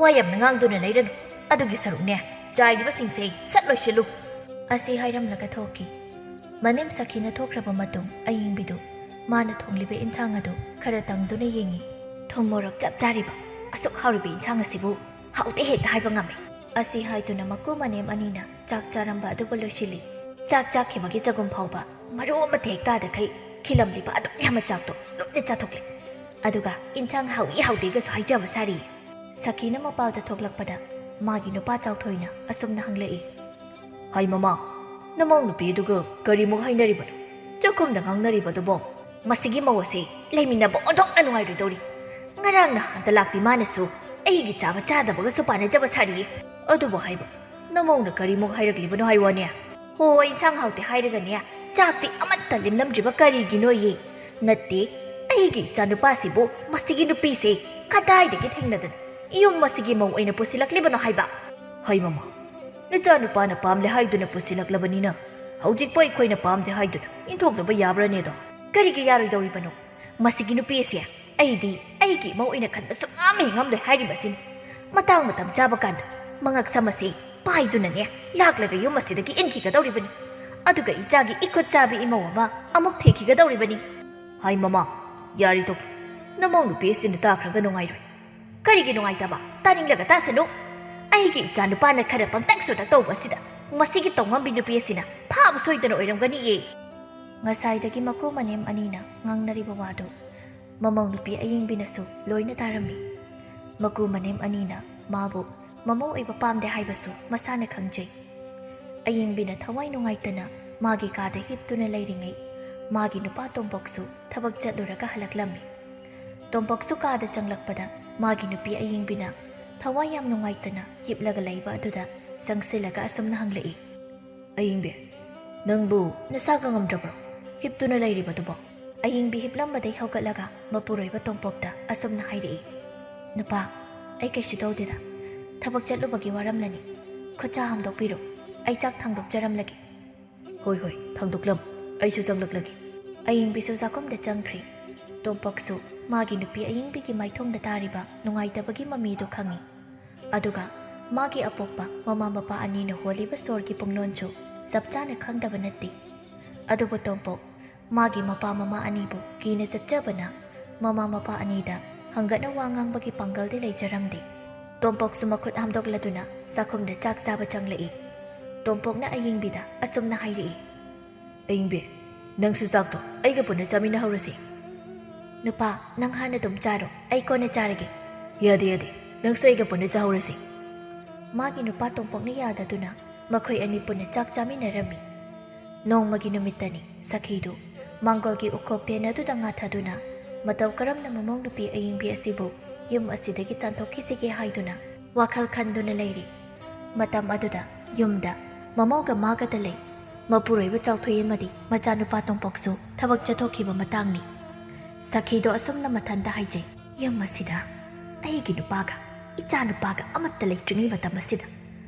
ꯋꯥ ꯌꯥꯝꯅ ꯉꯥꯡꯗꯨꯅ ꯂꯩꯔꯅꯨ꯫ ꯑꯗꯨꯒꯤ ꯁꯔꯨꯛꯅꯦ, ꯆꯥꯏꯔꯤꯕꯁꯤꯡꯁꯦ ꯁꯠ ꯂꯣꯏꯁꯤꯜꯂꯨ꯫" ꯑꯁꯤ ꯍꯥꯏꯔꯝꯂꯒ ꯊꯣꯛꯈꯤ꯫ ꯃꯅꯦꯝ ꯁꯈꯤꯅ ꯊꯣꯛꯈ꯭ꯔꯕ ꯃꯇꯨꯡ, ꯑꯌꯤꯡꯕꯤꯗꯨ ꯃꯥꯅ ꯊꯣꯡꯂꯤꯕ ꯏꯟꯁꯥꯡ ꯑꯗꯨ ꯈꯔ ꯇꯪꯗꯨꯅ ꯌꯦꯡꯉꯤ꯫ ꯊꯨꯝ ꯃꯣꯔꯣꯛ ꯆꯞ ꯆꯥꯔꯤꯕ, ꯑꯁꯨꯛ ꯍꯥꯎꯔꯤꯕ ꯏꯟꯁꯥꯡ ꯑꯁꯤꯕꯨ ꯍꯥꯎꯇꯦ ꯍꯦꯛꯇ ꯍꯥꯏꯕ ꯉꯝꯃꯤ꯫ ꯑꯁꯤ ꯍꯥꯏꯗꯨꯅ ꯃꯀꯨ ꯃꯅꯦꯝ ꯑꯅꯤꯅ ꯆꯥꯛ ꯆꯥꯔꯝꯕ ꯑꯗꯨꯕꯨ ꯂꯣꯏꯁꯤꯜꯂꯤ꯫ ꯆꯥꯛ ꯆꯥꯈꯤꯕꯒꯤ ꯆꯒꯨꯝ ꯐꯥꯎꯕ ꯃꯔꯨ ꯑꯃꯠꯇ ꯍꯦꯛ ꯇꯥꯗꯈꯩ ꯈꯤꯜꯂꯝꯂꯤꯕ ꯑꯗꯨꯛ ꯌꯥꯝꯕ ꯆꯥꯛꯇꯣ ꯂꯣꯏꯅ ꯆꯥꯊꯣꯛꯂꯦ꯫ ꯑꯗꯨꯒ ꯏꯟꯁꯥꯡ ꯍꯥꯎꯏ ꯍꯥꯎꯗꯦꯒꯁꯨ ꯍꯥꯏꯖꯕ ꯁꯥꯔꯤ꯫ ꯁꯈꯤꯅ ꯃꯄꯥꯜꯗ ꯊꯣꯛꯂꯛꯄꯗ ꯃꯥꯒꯤ ꯅꯨꯄꯥ ꯆꯥꯎꯊꯣꯏꯅ ꯑꯁꯨꯝꯅ ꯍꯪꯂꯛꯏ꯫ ꯍꯥꯏ ꯃꯃꯥ, ꯅꯃꯧ ꯅꯨꯄꯤꯗꯨꯒ ꯀꯔꯤꯃꯨꯛ ꯍꯥꯏꯅꯔꯤꯕꯅꯣ? ꯆꯥꯛꯈꯨꯝꯗ ꯉꯥꯡꯅꯔꯤꯕꯗꯨꯕꯣ? ꯃꯁꯤꯒꯤ ꯃꯧ ꯑꯁꯤ ꯂꯩꯃꯤꯟꯅꯕ ꯑꯣꯟꯊꯣꯛꯅ ꯅꯨꯡꯉꯥꯏꯔꯣꯏꯗꯧꯔꯤ꯫ ꯉꯔꯥꯡ ꯅꯍꯥꯟꯗ ꯂꯥꯛꯄꯤ ꯃꯥꯅꯁꯨ ꯑꯩꯒꯤ ꯆꯥꯕ ꯆꯥꯗꯕꯒꯁꯨ ꯄꯥꯅꯖꯕ ꯁꯥꯔꯤꯌꯦ꯫ ꯑꯗꯨꯕꯨ ꯍꯥꯏꯕ, ꯅꯃꯧꯅ ꯀꯔꯤꯃꯨꯛ ꯍꯥꯏꯔꯛꯂꯤꯕꯅꯣ ꯍꯥꯏ ꯋꯥꯅꯦ? ꯍꯣ, ꯏꯟꯁꯥꯡ ꯍꯥꯎꯇꯦ ꯍꯥꯏꯔꯒꯅꯦ, ꯆꯥꯛꯇꯤ ꯑꯃꯠꯇ ꯂꯦꯝꯂꯝꯗ꯭ꯔꯤꯕ ꯀꯔꯤꯒꯤꯅꯣꯌꯦ? ꯅꯠꯇꯦ, ꯑꯩꯒꯤ ꯏꯆꯥꯅꯨꯄꯥꯁꯤꯕꯨ ꯃꯁꯤꯒꯤ ꯅꯨꯄꯤꯁꯦ ꯀꯗꯥꯏꯗꯒꯤ ꯊꯦꯡꯅꯗꯅ ꯌꯨꯝ ꯑꯁꯤꯒꯤ ꯃꯧ ꯑꯣꯏꯅ ꯄꯨꯁꯤꯜꯂꯛꯂꯤꯕꯅꯣ ꯍꯥꯏꯕ? ꯍꯩ ꯃꯃꯥ, ꯅꯆꯥꯅꯨꯄꯥꯅ ꯄꯥꯝꯂꯦ ꯍꯥꯏꯗꯨꯅ ꯄꯨꯁꯤꯜꯂꯛꯂꯕꯅꯤꯅ ꯍꯧꯖꯤꯛꯄꯨ ꯑꯩꯈꯣꯏꯅ ꯄꯥꯝꯗꯦ ꯍꯥꯏꯗꯨꯅ ꯏꯟꯊꯣꯛꯇꯕ ꯌꯥꯕ꯭ꯔꯅꯦꯗꯣ? ꯀꯔꯤꯒꯤ ꯌꯥꯔꯣꯏꯗꯧꯔꯤꯕꯅꯣ? ꯃꯁꯤꯒꯤ ꯅꯨꯄꯤ ꯑꯁꯦ ꯑꯩꯗꯤ ꯑꯩꯒꯤ ꯏꯃꯧ ꯑꯣꯏꯅ ꯈꯟꯕ ꯁꯨꯡꯉꯝ ꯍꯦꯛ ꯉꯝꯂꯣꯏ ꯍꯥꯏꯔꯤꯕꯁꯤꯅꯤ꯫ ꯃꯇꯥꯡ ꯃꯇꯝ ꯆꯥꯕ ꯀꯥꯟꯗ ꯃꯉꯛ ꯁꯝ ꯑꯁꯦ ꯄꯥꯏꯗꯨꯅꯅꯦ ꯂꯥꯛꯂꯒ ꯌꯨꯝ ꯑꯁꯤꯗꯒꯤ ꯏꯟꯈꯤꯒꯗꯧꯔꯤꯕꯅꯤ꯫ ꯑꯗꯨꯒ ꯏꯆꯥꯒꯤ ꯏꯈꯨꯠ ꯆꯥꯕꯤ ꯏꯃꯧ ꯑꯃ ꯑꯃꯨꯛ ꯊꯤꯈꯤꯒꯗꯧꯔꯤꯕꯅꯤ꯫ ꯍꯥꯏ ꯃꯃꯥ, ꯌꯥꯔꯦ ꯇꯣꯛꯂꯣ꯫ ꯅꯃꯧ ꯅꯨꯄꯤ ꯑꯁꯤꯅ ꯇꯥꯈ꯭ꯔꯒ ꯅꯨꯡꯉꯥꯏꯔꯣꯏ꯫ ꯀꯔꯤꯒꯤ ꯅꯨꯡꯉꯥꯏꯇꯕ? ꯇꯥꯅꯤꯡꯂꯒ ꯇꯥꯁꯅꯨ꯫ ꯑꯩꯒꯤ ꯏꯆꯥ ꯅꯨꯄꯥꯅ ꯈꯔ ꯄꯪꯇꯛ ꯁꯨꯇꯛ ꯇꯧꯕ ꯑꯁꯤꯗ ꯃꯁꯤꯒꯤ ꯇꯧꯉꯝꯕꯤ ꯅꯨꯄꯤ ꯑꯁꯤꯅ ꯐꯥꯕ ꯁꯣꯏꯗꯅ ꯑꯣꯏꯔꯝꯒꯅꯤꯌꯦ꯫ ꯉꯁꯥꯏꯗꯒꯤ ꯃꯀꯨ ꯃꯅꯦꯝ ꯑꯅꯤꯅ ꯉꯥꯡꯅꯔꯤꯕ ꯋꯥꯗꯨ ꯃꯃꯧ ꯅꯨꯄꯤ ꯑꯌꯤꯡꯕꯤꯅꯁꯨ ꯂꯣꯏꯅ ꯇꯥꯔꯝꯃꯤ꯫ ꯃꯀꯨ ꯃꯅꯦꯝ ꯑꯅꯤꯅ ꯃꯥꯕꯨ ꯃꯃꯧ ꯑꯣꯏꯕ ꯄꯥꯝꯗꯦ ꯍꯥꯏꯕꯁꯨ ꯃꯁꯥꯅ ꯈꯪꯖꯩ꯫ ꯑꯌꯤꯡꯕꯤꯅ ꯊꯋꯥꯏ ꯅꯨꯡꯉꯥꯏꯇꯅ ꯃꯥꯒꯤ ꯀꯥꯗ ꯍꯤꯞꯇꯨꯅ ꯂꯩꯔꯤꯉꯩ, ꯃꯥꯒꯤ ꯅꯨꯄꯥ ꯇꯣꯝꯄꯣꯛꯁꯨ ꯊꯕꯛ ꯆꯠꯂꯨꯔꯒ ꯍꯜꯂꯛꯂꯝꯃꯤ꯫ ꯇꯣꯝꯄꯣꯛꯁꯨ ꯀꯥꯗ ꯆꯪꯂꯛꯄꯗ ꯃꯥꯒꯤ ꯅꯨꯄꯤ ꯑꯌꯤꯡꯕꯤꯅ ꯊꯋꯥꯏ ꯌꯥꯝ ꯅꯨꯡꯉꯥꯏꯇꯅ ꯍꯤꯞꯂꯒ ꯂꯩꯕ ꯑꯗꯨꯗ ꯆꯪꯁꯤꯜꯂꯒ ꯑꯁꯨꯝꯅ ꯍꯪꯂꯛꯏ꯫ ꯑꯌꯤꯡꯕꯤ, ꯅꯪꯕꯨ ꯅꯁꯥꯒ ꯉꯝꯗ꯭ꯔꯕ꯭ꯔꯣ? ꯍꯤꯞꯇꯨꯅ ꯂꯩꯔꯤꯕꯗꯨꯕꯣ? ꯑꯌꯤꯡꯕꯤ ꯍꯤꯞꯂꯝꯕꯗꯩ ꯍꯧꯒꯠꯂꯒ ꯃꯄꯨꯔꯣꯏꯕ ꯇꯣꯝꯄꯣꯛꯇ ꯑꯁꯨꯝꯅ ꯍꯥꯏꯔꯛꯏ꯫ ꯅꯨꯄꯥ, ꯑꯩ ꯀꯩꯁꯨ ꯇꯧꯗꯦꯗ꯫ ꯊꯕꯛ ꯆꯠꯂꯨꯕꯒꯤ ꯋꯥꯔꯝꯂꯅꯤ꯫ ꯈꯨꯠꯁꯥ ꯍꯥꯝꯗꯣꯛꯄꯤꯔꯣ꯫ ꯑꯩ ꯆꯥꯛ ꯊꯥꯡꯗꯣꯛꯆꯔꯝꯂꯒꯦ꯫ ꯍꯣꯏ, ꯍꯣꯏ, ꯊꯥꯡꯗꯣꯛꯂꯝꯃꯨ꯫ ꯑꯩꯁꯨ ꯆꯪꯂꯛꯂꯒꯦ꯫ ꯑꯌꯤꯡꯕꯤꯁꯨ ꯆꯥꯛꯈꯨꯝꯗ ꯆꯪꯈ꯭ꯔꯦ꯫ ꯇꯣꯝꯄꯣꯛꯁꯨ ꯃꯥꯒꯤ ꯅꯨꯄꯤ ꯑꯌꯤꯡꯕꯤꯒꯤ ꯃꯥꯏꯊꯣꯡꯗ ꯇꯥꯔꯤꯕ ꯅꯨꯡꯉꯥꯏꯇꯕꯒꯤ ꯃꯃꯤꯗꯨ ꯈꯪꯏ꯫ ꯑꯗꯨꯒ ꯃꯥꯒꯤ ꯑꯄꯣꯛꯄ ꯃꯃꯥ ꯃꯄꯥ ꯑꯅꯤꯅ ꯍꯣꯜꯂꯤꯕ ꯁꯣꯔꯒꯤ ꯄꯨꯡꯂꯣꯟꯁꯨ ꯆꯞ ꯆꯥꯅ ꯈꯪꯗꯕ ꯅꯠꯇꯦ꯫ ꯑꯗꯨꯕꯨ ꯇꯣꯝꯄꯣꯛ ꯃꯥꯒꯤ ꯃꯄꯥ ꯃꯃꯥ ꯑꯅꯤꯕꯨ ꯀꯤꯅ ꯆꯠꯆꯕꯅ ꯃꯃꯥ ꯃꯄꯥ ꯑꯅꯤꯗ ꯍꯪꯒꯠꯅ ꯋꯥ ꯉꯥꯡꯕꯒꯤ ꯄꯥꯡꯒꯜꯗꯤ ꯂꯩꯖꯔꯝꯗꯦ꯫ ꯇꯣꯝꯄꯣꯛꯁꯨ ꯃꯈꯨꯠ ꯍꯥꯝꯗꯣꯛꯂꯗꯨꯅ ꯆꯥꯛꯈꯨꯝꯗ ꯆꯥꯛ ꯆꯥꯕ ꯆꯪꯂꯛꯏ꯫ ꯇꯣꯝꯄꯣꯛꯅ ꯑꯌꯤꯡꯕꯤꯗ ꯑꯁꯨꯝꯅ ꯍꯥꯏꯔꯛꯏ, "ꯑꯌꯤꯡꯕꯤ, ꯅꯪꯁꯨ ꯆꯥꯛꯇꯣ ꯑꯩꯒ ꯄꯨꯟꯅ ꯆꯥꯃꯤꯟꯅꯍꯧꯔꯁꯤ꯫" "ꯅꯨꯄꯥ, ꯅꯪ ꯍꯥꯟꯅ ꯑꯗꯨꯝ ꯆꯥꯔꯣ, ꯑꯩ ꯀꯣꯟꯅ ꯆꯥꯔꯒꯦ꯫" "ꯌꯥꯗꯦ, ꯌꯥꯗꯦ, ꯅꯪꯁꯨ ꯑꯩꯒ ꯄꯨꯟꯅ ꯆꯥꯍꯧꯔꯁꯤ꯫" ꯃꯥꯒꯤ ꯅꯨꯄꯥ ꯇꯣꯝꯄꯣꯛꯅ ꯌꯥꯗꯗꯨꯅ ꯃꯈꯣꯏ ꯑꯅꯤ ꯄꯨꯟꯅ ꯆꯥꯛ ꯆꯥꯃꯤꯟꯅꯔꯝꯃꯤ꯫ ꯅꯣꯡꯃꯒꯤ ꯅꯨꯃꯤꯠꯇꯅꯤ꯫ ꯁꯈꯤꯗꯨ ꯃꯥꯡꯒꯣꯜꯒꯤ ꯎꯈꯣꯛ ꯇꯦꯟ ꯑꯗꯨꯗ ꯉꯥꯊꯗꯨꯅ ꯃꯇꯧ ꯀꯔꯝꯅ ꯃꯃꯧ ꯅꯨꯄꯤ ꯑꯌꯤꯡꯕꯤ ꯑꯁꯤꯕꯨ ꯌꯨꯝ ꯑꯁꯤꯗꯒꯤ ꯇꯥꯟꯊꯣꯛꯈꯤꯁꯤꯒꯦ ꯍꯥꯏꯗꯨꯅ ꯋꯥꯈꯜ ꯈꯟꯗꯨꯅ ꯂꯩꯔꯤ꯫ ꯃꯇꯝ ꯑꯗꯨꯗ ꯌꯨꯝꯗ ꯃꯃꯧꯒ ꯃꯥꯒꯗ ꯂꯩ꯫ ꯃꯄꯨꯔꯣꯏꯕ ꯆꯥꯎꯊꯣꯏ ꯑꯃꯗꯤ ꯃꯆꯥꯅꯨꯄꯥ ꯇꯣꯝꯄꯣꯛꯁꯨ ꯊꯕꯛ ꯆꯠꯊꯣꯛꯈꯤꯕ ꯃꯇꯥꯡꯅꯤ꯫ ꯁꯈꯤꯗꯣ ꯑꯁꯨꯝꯅ ꯃꯊꯟꯇ ꯍꯥꯏꯖꯩ, "ꯌꯨꯝ ꯑꯁꯤꯗ ꯑꯩꯒꯤ ꯅꯨꯄꯥꯒ ꯏꯆꯥ ꯅꯨꯄꯥꯒ ꯑꯃꯠꯇ ꯂꯩꯇ꯭ꯔꯤꯉꯩ ꯃꯇꯝ ꯑꯁꯤꯗ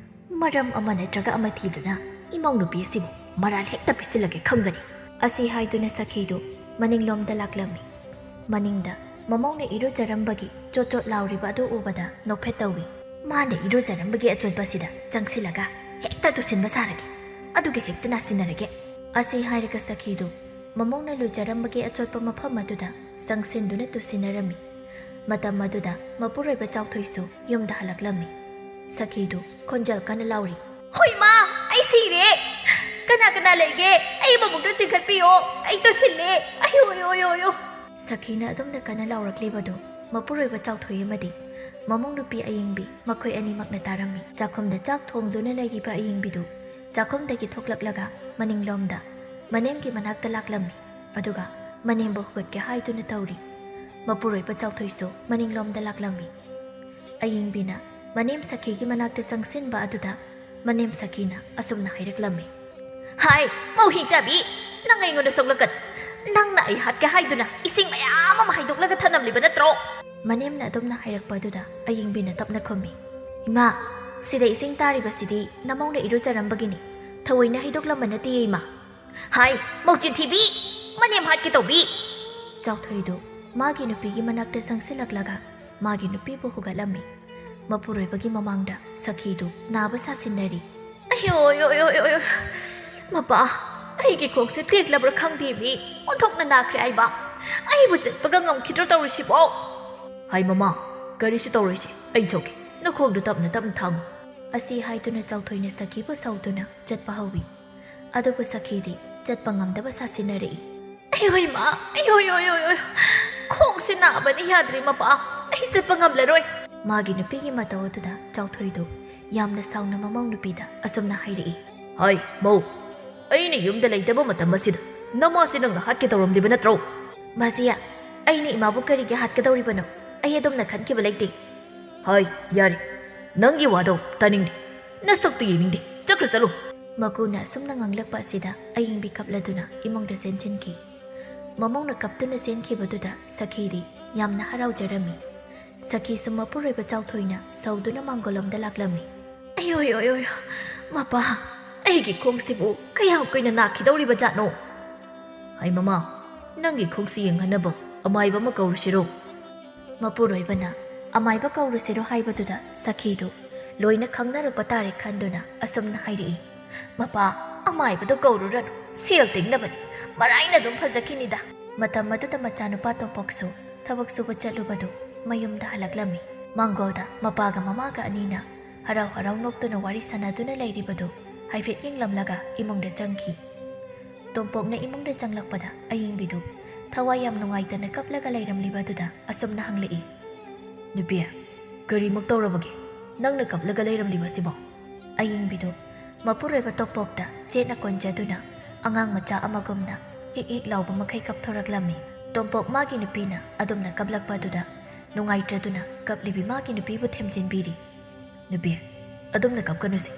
ꯃꯔꯝ ꯑꯃ ꯅꯠꯇ꯭ꯔꯒ ꯑꯃ ꯊꯤꯗꯨꯅ ꯏꯃꯧ ꯅꯨꯄꯤ ꯑꯁꯤꯕꯨ ꯃꯔꯥꯜ ꯍꯦꯛꯇ ꯄꯤꯁꯤꯜꯂꯒꯦ ꯈꯪꯒꯅꯤ꯫" ꯑꯁꯤ ꯍꯥꯏꯗꯨꯅ ꯁꯈꯤꯗꯨ ꯃꯅꯤꯡꯂꯣꯝꯗ ꯂꯥꯛꯂꯝꯃꯤ꯫ ꯃꯅꯤꯡꯗ ꯃꯃꯧꯅ ꯏꯔꯨꯖꯔꯝꯕꯒꯤ ꯆꯣꯠ ꯆꯣꯠ ꯂꯥꯎꯔꯤꯕ ꯑꯗꯨ ꯎꯕꯗ ꯅꯣꯛꯐꯦꯠ ꯇꯧꯏ꯫ "ꯃꯥꯅ ꯏꯔꯨꯖꯔꯝꯕꯒꯤ ꯑꯆꯣꯠꯄꯁꯤꯗ ꯆꯪꯁꯤꯜꯂꯒ ꯍꯦꯛꯇ ꯇꯨꯁꯤꯟꯕ ꯁꯥꯔꯒꯦ, ꯑꯗꯨꯒ ꯍꯦꯛꯇ ꯅꯥꯁꯤꯟꯅꯔꯒꯦ꯫" ꯑꯁꯤ ꯍꯥꯏꯔꯒ ꯁꯈꯤꯗꯨ ꯃꯃꯧꯅ ꯂꯨꯖꯔꯝꯕꯒꯤ ꯑꯆꯣꯠꯄ ꯃꯐꯝ ꯑꯗꯨꯗ ꯆꯪꯁꯤꯟꯗꯨꯅ ꯇꯨꯁꯤꯟꯅꯔꯝꯃꯤ꯫ ꯃꯇꯝ ꯑꯗꯨꯗ ꯃꯄꯨꯔꯣꯏꯕ ꯆꯥꯎꯊꯣꯏꯁꯨ ꯌꯨꯝꯗ ꯍꯜꯂꯛꯂꯝꯃꯤ꯫ ꯁꯈꯤꯗꯨ ꯈꯣꯟꯖꯦꯜ ꯀꯟꯅ ꯂꯥꯎꯔꯤ, "ꯍꯣꯏ ꯃꯥ, ꯑꯩ ꯁꯤꯔꯦ! ꯀꯅꯥ ꯀꯅꯥ ꯂꯩꯒꯦ? ꯑꯩ ꯃꯕꯨꯛꯇ ꯆꯤꯡꯈꯠꯄꯤꯌꯣ! ꯑꯩ ꯇꯨꯁꯤꯜꯂꯦ! ꯑꯌꯣ, ꯑꯌꯣ, ꯑꯌꯣ, ꯑꯌꯣ!" ꯁꯈꯤꯅ ꯑꯗꯨꯝꯅ ꯀꯟꯅ ꯂꯥꯎꯔꯛꯂꯤꯕꯗꯨ ꯃꯄꯨꯔꯣꯏꯕ ꯆꯥꯎꯊꯣꯏ ꯑꯃꯗꯤ ꯃꯃꯧ ꯅꯨꯄꯤ ꯑꯌꯤꯡꯕꯤ ꯃꯈꯣꯏ ꯑꯅꯤꯃꯛꯅ ꯇꯥꯔꯝꯃꯤ꯫ ꯆꯥꯛꯈꯨꯝꯗ ꯆꯥꯛ ꯊꯣꯡꯗꯨꯅ ꯂꯩꯔꯤꯕ ꯑꯌꯤꯡꯕꯤꯗꯨ ꯆꯥꯛꯈꯨꯝꯗꯒꯤ ꯊꯣꯛꯂꯛꯂꯒ ꯃꯅꯤꯡꯂꯣꯝꯗ ꯃꯅꯦꯝꯒꯤ ꯃꯅꯥꯛꯇ ꯂꯥꯛꯂꯝꯃꯤ꯫ ꯑꯗꯨꯒ ꯃꯅꯦꯝꯕꯨ ꯍꯧꯒꯠꯀꯦ ꯍꯥꯏꯗꯨꯅ ꯇꯧꯔꯤ꯫ ꯃꯄꯨꯔꯣꯏꯕ ꯆꯥꯎꯊꯣꯏꯁꯨ ꯃꯅꯤꯡꯂꯣꯝꯗ ꯂꯥꯛꯂꯝꯃꯤ꯫ ꯑꯌꯤꯡꯕꯤꯅ ꯃꯅꯦꯝ ꯁꯈꯤꯒꯤ ꯃꯅꯥꯛꯇ ꯆꯪꯁꯤꯟꯕ ꯑꯗꯨꯗ ꯃꯅꯦꯝ ꯁꯈꯤꯅ ꯑꯁꯨꯝꯅ ꯍꯥꯏꯔꯛꯂꯝꯃꯤ, "ꯍꯥꯏ, ꯃꯧ ꯍꯤꯡꯆꯥꯕꯤ, ꯅꯪ ꯑꯩꯉꯣꯟꯗ ꯁꯣꯛꯂꯛꯀꯅꯨ꯫ ꯅꯪꯅ ꯑꯩ ꯍꯥꯠꯀꯦ ꯍꯥꯏꯗꯨꯅ ꯏꯁꯤꯡ ꯃꯌꯥꯝ ꯑꯃ ꯍꯩꯗꯣꯛꯂꯒ ꯊꯅꯝꯂꯤꯕ ꯅꯠꯇ꯭ꯔꯣ?" ꯃꯅꯦꯝꯅ ꯑꯗꯨꯝꯅ ꯍꯥꯏꯔꯛꯄ ꯑꯗꯨꯗ ꯑꯌꯤꯡꯕꯤꯅ ꯇꯞꯅ ꯈꯨꯝꯃꯤ, "ꯏꯃꯥ, ꯁꯤꯗ ꯏꯁꯤꯡ ꯇꯥꯔꯤꯕꯁꯤꯗꯤ ꯅꯃꯧꯅ ꯏꯔꯨꯖꯔꯝꯕꯒꯤꯅꯤ, ꯊꯑꯣꯏꯅ ꯍꯩꯗꯣꯛꯂꯝꯕ ꯅꯠꯇꯦ ꯏꯃꯥ꯫" "ꯍꯥꯏ, ꯃꯧ ꯆꯤꯟꯊꯤꯕꯤ! ꯃꯅꯦꯝ ꯍꯥꯠꯀꯦ ꯇꯧꯕꯤ!" ꯆꯥꯎꯊꯣꯏꯗꯨ ꯃꯥꯒꯤ ꯅꯨꯄꯤꯒꯤ ꯃꯅꯥꯛꯇ ꯆꯪꯁꯤꯜꯂꯛꯂꯒ ꯃꯥꯒꯤ ꯅꯨꯄꯤꯕꯨ ꯍꯨꯒꯠꯂꯝꯃꯤ꯫ ꯃꯄꯨꯔꯣꯏꯕꯒꯤ ꯃꯃꯥꯡꯗ ꯁꯈꯤꯗꯨ ꯅꯥꯕ ꯁꯥꯁꯤꯟꯅꯔꯤ꯫ "ꯑꯌꯣ, ꯑꯌꯣ, ꯑꯌꯣ, ꯑꯌꯣ, ꯑꯌꯣ! ꯃꯄꯥ, ꯑꯩꯒꯤ ꯈꯣꯡꯁꯦ ꯇꯦꯛꯂꯕ꯭ꯔꯥ ꯈꯪꯗꯦ ꯃꯤ, ꯑꯣꯟꯊꯣꯛꯅ ꯅꯥꯈ꯭ꯔꯦ ꯍꯥꯏꯕ꯫ ꯑꯩꯕꯨ ꯆꯠꯄꯒ ꯉꯝꯈꯤꯗ꯭ꯔꯣ ꯇꯧꯔꯤꯁꯤꯕꯣ? ꯍꯥꯏ ꯃꯃꯥ, ꯀꯔꯤꯁꯨ ꯇꯧꯔꯣꯏꯁꯦ, ꯑꯩ ꯆꯧꯒꯦ꯫ ꯅꯈꯣꯡꯗꯨ ꯇꯞꯅ ꯇꯞꯅ ꯊꯥꯡꯉꯨ꯫ ꯑꯁꯤ ꯍꯥꯏꯗꯨꯅ ꯆꯥꯎꯊꯣꯏꯅ ꯁꯈꯤꯕꯨ ꯁꯧꯗꯨꯅ ꯆꯠꯄ ꯍꯧꯏ꯫ ꯑꯗꯨꯕꯨ ꯁꯈꯤꯗꯤ ꯆꯠꯄ ꯉꯝꯗꯕ ꯁꯥꯁꯤꯟꯅꯔꯛꯏ꯫ ꯑꯩ ꯍꯣꯏ ꯃꯥ, ꯑꯩ ꯍꯣꯏ ꯍꯣꯏ ꯍꯣꯏ ꯍꯣꯏ, ꯈꯣꯡꯁꯦ ꯅꯥꯕꯅ ꯌꯥꯗ꯭ꯔꯦ ꯃꯄꯥ, ꯑꯩ ꯆꯠꯄ ꯉꯝꯂꯔꯣꯏ꯫ ꯃꯥꯒꯤ ꯅꯨꯄꯤꯒꯤ ꯃꯇꯧ ꯑꯗꯨꯗ ꯆꯥꯎꯊꯣꯏꯗꯨ ꯌꯥꯝꯅ ꯁꯥꯎꯅ ꯃꯃꯧ ꯅꯨꯄꯤꯗ ꯑꯁꯨꯝꯅ ꯍꯥꯏꯔꯛꯏ꯫ ꯍꯥꯏ ꯃꯧ, ꯑꯩꯅ ꯌꯨꯝꯗ ꯂꯩꯇꯕ ꯃꯇꯝ ꯑꯁꯤꯗ ꯅꯃꯥꯁꯦ ꯅꯪꯅ ꯍꯥꯠꯀꯦ ꯇꯧꯔꯝꯂꯤꯕ ꯅꯠꯇ꯭ꯔꯣ? ꯕꯥꯖꯤꯌꯥ, ꯑꯩꯅ ꯏꯃꯥꯕꯨ ꯀꯔꯤꯒꯤ ꯍꯥꯠꯀꯗꯧꯔꯤꯕꯅꯣ? ꯑꯩ ꯑꯗꯨꯝꯅ ꯈꯟꯈꯤꯕ ꯂꯩꯇꯦ꯫ ꯍꯥꯏ, ꯌꯥꯔꯦ, ꯅꯪꯒꯤ ꯋꯥꯗꯣ ꯇꯥꯅꯤꯡꯗꯦ꯫ ꯅꯁꯛꯇꯨ ꯌꯦꯡꯅꯤꯡꯗꯦ꯫ ꯆꯠꯈ꯭ꯔ ꯆꯠꯂꯨ꯫ ꯃꯀꯨꯅ ꯑꯁꯨꯝꯅ ꯉꯥꯡꯂꯛꯄ ꯑꯁꯤꯗ ꯑꯌꯤꯡꯕꯤ ꯀꯞꯂꯗꯨꯅ ꯏꯃꯨꯡꯗ ꯆꯦꯟꯁꯤꯟꯈꯤ꯫ ꯃꯃꯧꯅ ꯀꯞꯇꯨꯅ ꯆꯦꯟꯈꯤꯕꯗꯨꯗ ꯁꯈꯤꯗꯤ ꯌꯥꯝꯅ ꯍꯔꯥꯎꯖꯔꯝꯃꯤ꯫ ꯁꯈꯤꯁꯨ ꯃꯄꯨꯔꯣꯏꯕ ꯆꯥꯎꯊꯣꯏꯅ ꯁꯧꯗꯨꯅ ꯃꯥꯡꯒꯣꯜꯂꯣꯝꯗ ꯂꯥꯛꯂꯝꯃꯤ꯫ ꯑꯌꯣ, ꯑꯌꯣ, ꯑꯌꯣ, ꯑꯌꯣ, ꯃꯄꯥ, ꯑꯩꯒꯤ ꯈꯣꯡꯁꯤꯕꯨ ꯀꯌꯥꯝ ꯀꯨꯏꯅ ꯅꯥꯈꯤꯗꯧꯔꯤꯕ ꯖꯥꯠꯅꯣ? ꯍꯥꯏ ꯃꯃꯥ, ꯅꯪꯒꯤ ꯈꯣꯡꯁꯤ ꯌꯦꯡꯍꯟꯅꯕ ꯑꯃꯥꯏꯕ ꯑꯃ ꯀꯧꯔꯨꯁꯤꯔꯣ? ꯃꯄꯨꯔꯣꯏꯕꯅ ꯑꯃꯥꯏꯕ ꯀꯧꯔꯨꯁꯤꯔꯣ ꯍꯥꯏꯕꯗꯨꯗ ꯁꯈꯤꯗꯨ ꯂꯣꯏꯅ ꯈꯪꯅꯔꯛꯄ ꯇꯥꯔꯦ ꯈꯟꯗꯨꯅ ꯑꯁꯨꯝꯅ ꯍꯥꯏꯔꯛꯏ꯫ ꯃꯄꯥ, ꯑꯃꯥꯏꯕꯗꯣ ꯀꯧꯔꯨꯔꯅꯨ, ꯁꯦꯜ ꯇꯤꯡꯅꯕꯅꯤ, ꯃꯔꯥꯏꯅ ꯑꯗꯨꯝ ꯐꯖꯈꯤꯅꯤꯗ꯫ ꯃꯇꯝ ꯑꯗꯨꯗ ꯃꯆꯥꯅꯨꯄꯥ ꯇꯣꯝꯄꯣꯛꯁꯨ ꯊꯕꯛ ꯁꯨꯕ ꯆꯠꯂꯨꯕꯗꯨ ꯃꯌꯨꯝꯗ ꯍꯜꯂꯛꯂꯝꯃꯤ꯫ ꯃꯥꯡꯒꯣꯜꯗ ꯃꯄꯥꯒ ꯃꯃꯥꯒ ꯑꯅꯤꯅ ꯍꯔꯥꯎ ꯍꯔꯥꯎ ꯅꯣꯛꯇꯨꯅ ꯋꯥꯔꯤ ꯁꯥꯟꯅꯗꯨꯅ ꯂꯩꯔꯤꯕꯗꯨ ꯍꯥꯏꯐꯦꯠ ꯌꯦꯡꯂꯝꯂꯒ ꯏꯃꯨꯡꯗ ꯆꯪꯈꯤ꯫ ꯇꯣꯝꯄꯣꯛꯅ ꯏꯃꯨꯡꯗ ꯆꯪꯂꯛꯄꯗ ꯑꯌꯤꯡꯕꯤꯗꯨ ꯊꯋꯥꯏ ꯌꯥꯝ ꯅꯨꯡꯉꯥꯏꯇꯅ ꯀꯞꯂꯒ ꯂꯩꯔꯝꯂꯤꯕ ꯑꯗꯨꯗ ꯑꯁꯨꯝꯅ ꯍꯪꯂꯛꯏ꯫ ꯅꯨꯄꯤ, ꯀꯔꯤꯃꯨꯛ ꯇꯧꯔꯕꯒꯦ? ꯅꯪꯅ ꯀꯞꯂꯒ ꯂꯩꯔꯝꯂꯤꯕꯁꯤꯕꯣ? ꯑꯌꯤꯡꯕꯤꯗꯨ ꯃꯄꯨꯔꯣꯏꯕ ꯇꯣꯝꯄꯣꯛꯇ ꯆꯦꯠꯅ ꯀꯣꯟꯖꯗꯨꯅ ꯑꯉꯥꯡ ꯃꯆꯥ ꯑꯃꯒꯨꯝꯅ ꯍꯤꯛ ꯍꯤꯛ ꯂꯥꯎꯕ ꯃꯈꯩ ꯀꯞꯊꯣꯔꯛꯂꯝꯃꯤ꯫ ꯇꯣꯝꯄꯣꯛ ꯃꯥꯒꯤ ꯅꯨꯄꯤꯅ ꯑꯗꯨꯝꯅ ꯀꯞꯂꯛꯄ ꯑꯗꯨꯗ ꯅꯨꯡꯉꯥꯏꯇ꯭ꯔꯗꯨꯅ ꯀꯞꯂꯤꯕꯤ ꯃꯥꯒꯤ ꯅꯨꯄꯤꯕꯨ ꯊꯦꯝꯖꯤꯟꯕꯤꯔꯤ꯫ ꯅꯨꯄꯤ, ꯑꯗꯨꯝꯅ ꯀꯞꯀꯅꯨꯁꯦ꯫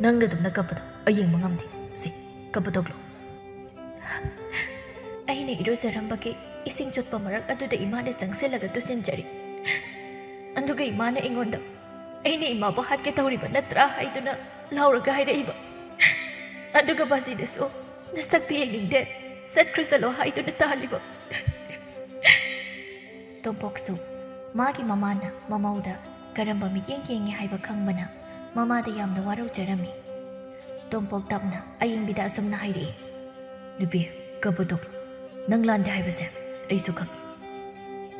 ꯅꯪꯅ ꯑꯗꯨꯝꯅ ꯀꯞꯄꯗꯣ ꯑꯩ ꯌꯦꯡꯕ ꯉꯝꯗꯦ꯫ ꯁꯦ, ꯀꯞꯄ ꯇꯣꯛꯂꯣ꯫ ꯑꯩꯅ ꯏꯔꯨꯖꯔꯝꯕꯒꯤ ꯏꯁꯤꯡ ꯆꯣꯠꯄ ꯃꯔꯛ ꯑꯗꯨꯗ ꯏꯃꯥꯅ ꯆꯪꯁꯤꯜꯂꯒ ꯇꯨꯁꯤꯟꯖꯔꯤ꯫ ꯑꯗꯨꯒ ꯏꯃꯥꯅ ꯑꯩꯉꯣꯟꯗ ꯑꯩꯅ ꯏꯃꯥꯕꯨ ꯍꯥꯠꯀꯦ ꯇꯧꯔꯤꯕ ꯅꯠꯇ꯭ꯔꯥ ꯍꯥꯏꯗꯨꯅ ꯂꯥꯎꯔꯒ ꯍꯥꯏꯔꯛꯏꯕ꯫ ꯑꯗꯨꯒ ꯕꯥꯖꯤꯅꯁꯨ "ꯅꯁꯛꯇꯤ ꯌꯦꯡꯅꯤꯡꯗꯦ, ꯆꯠꯈ꯭ꯔ ꯆꯠꯂꯣ" ꯍꯥꯏꯗꯨꯅ ꯇꯥꯜꯂꯤꯕ꯫ ꯇꯣꯝꯄꯣꯛꯁꯨ ꯃꯥꯒꯤ ꯃꯃꯥꯅ ꯃꯃꯧꯗ ꯀꯔꯝꯕ ꯃꯤꯠꯌꯦꯡ ꯌꯦꯡꯉꯤ ꯍꯥꯏꯕ ꯈꯪꯕꯅ ꯃꯃꯥꯗ ꯌꯥꯝꯅ ꯋꯥꯔꯧꯖꯔꯝꯃꯤ꯫ ꯇꯣꯝꯄꯣꯛ ꯇꯞꯅ ꯑꯌꯤꯡꯕꯤꯗ ꯑꯁꯨꯝꯅ ꯍꯥꯏꯔꯛꯏ꯫ "ꯅꯨꯄꯤ, ꯀꯞꯄꯨ ꯇꯣꯛꯂꯣ꯫ ꯅꯪ ꯂꯥꯟꯗꯦ ꯍꯥꯏꯕꯁꯦ ꯑꯩꯁꯨ ꯈꯪꯏ꯫"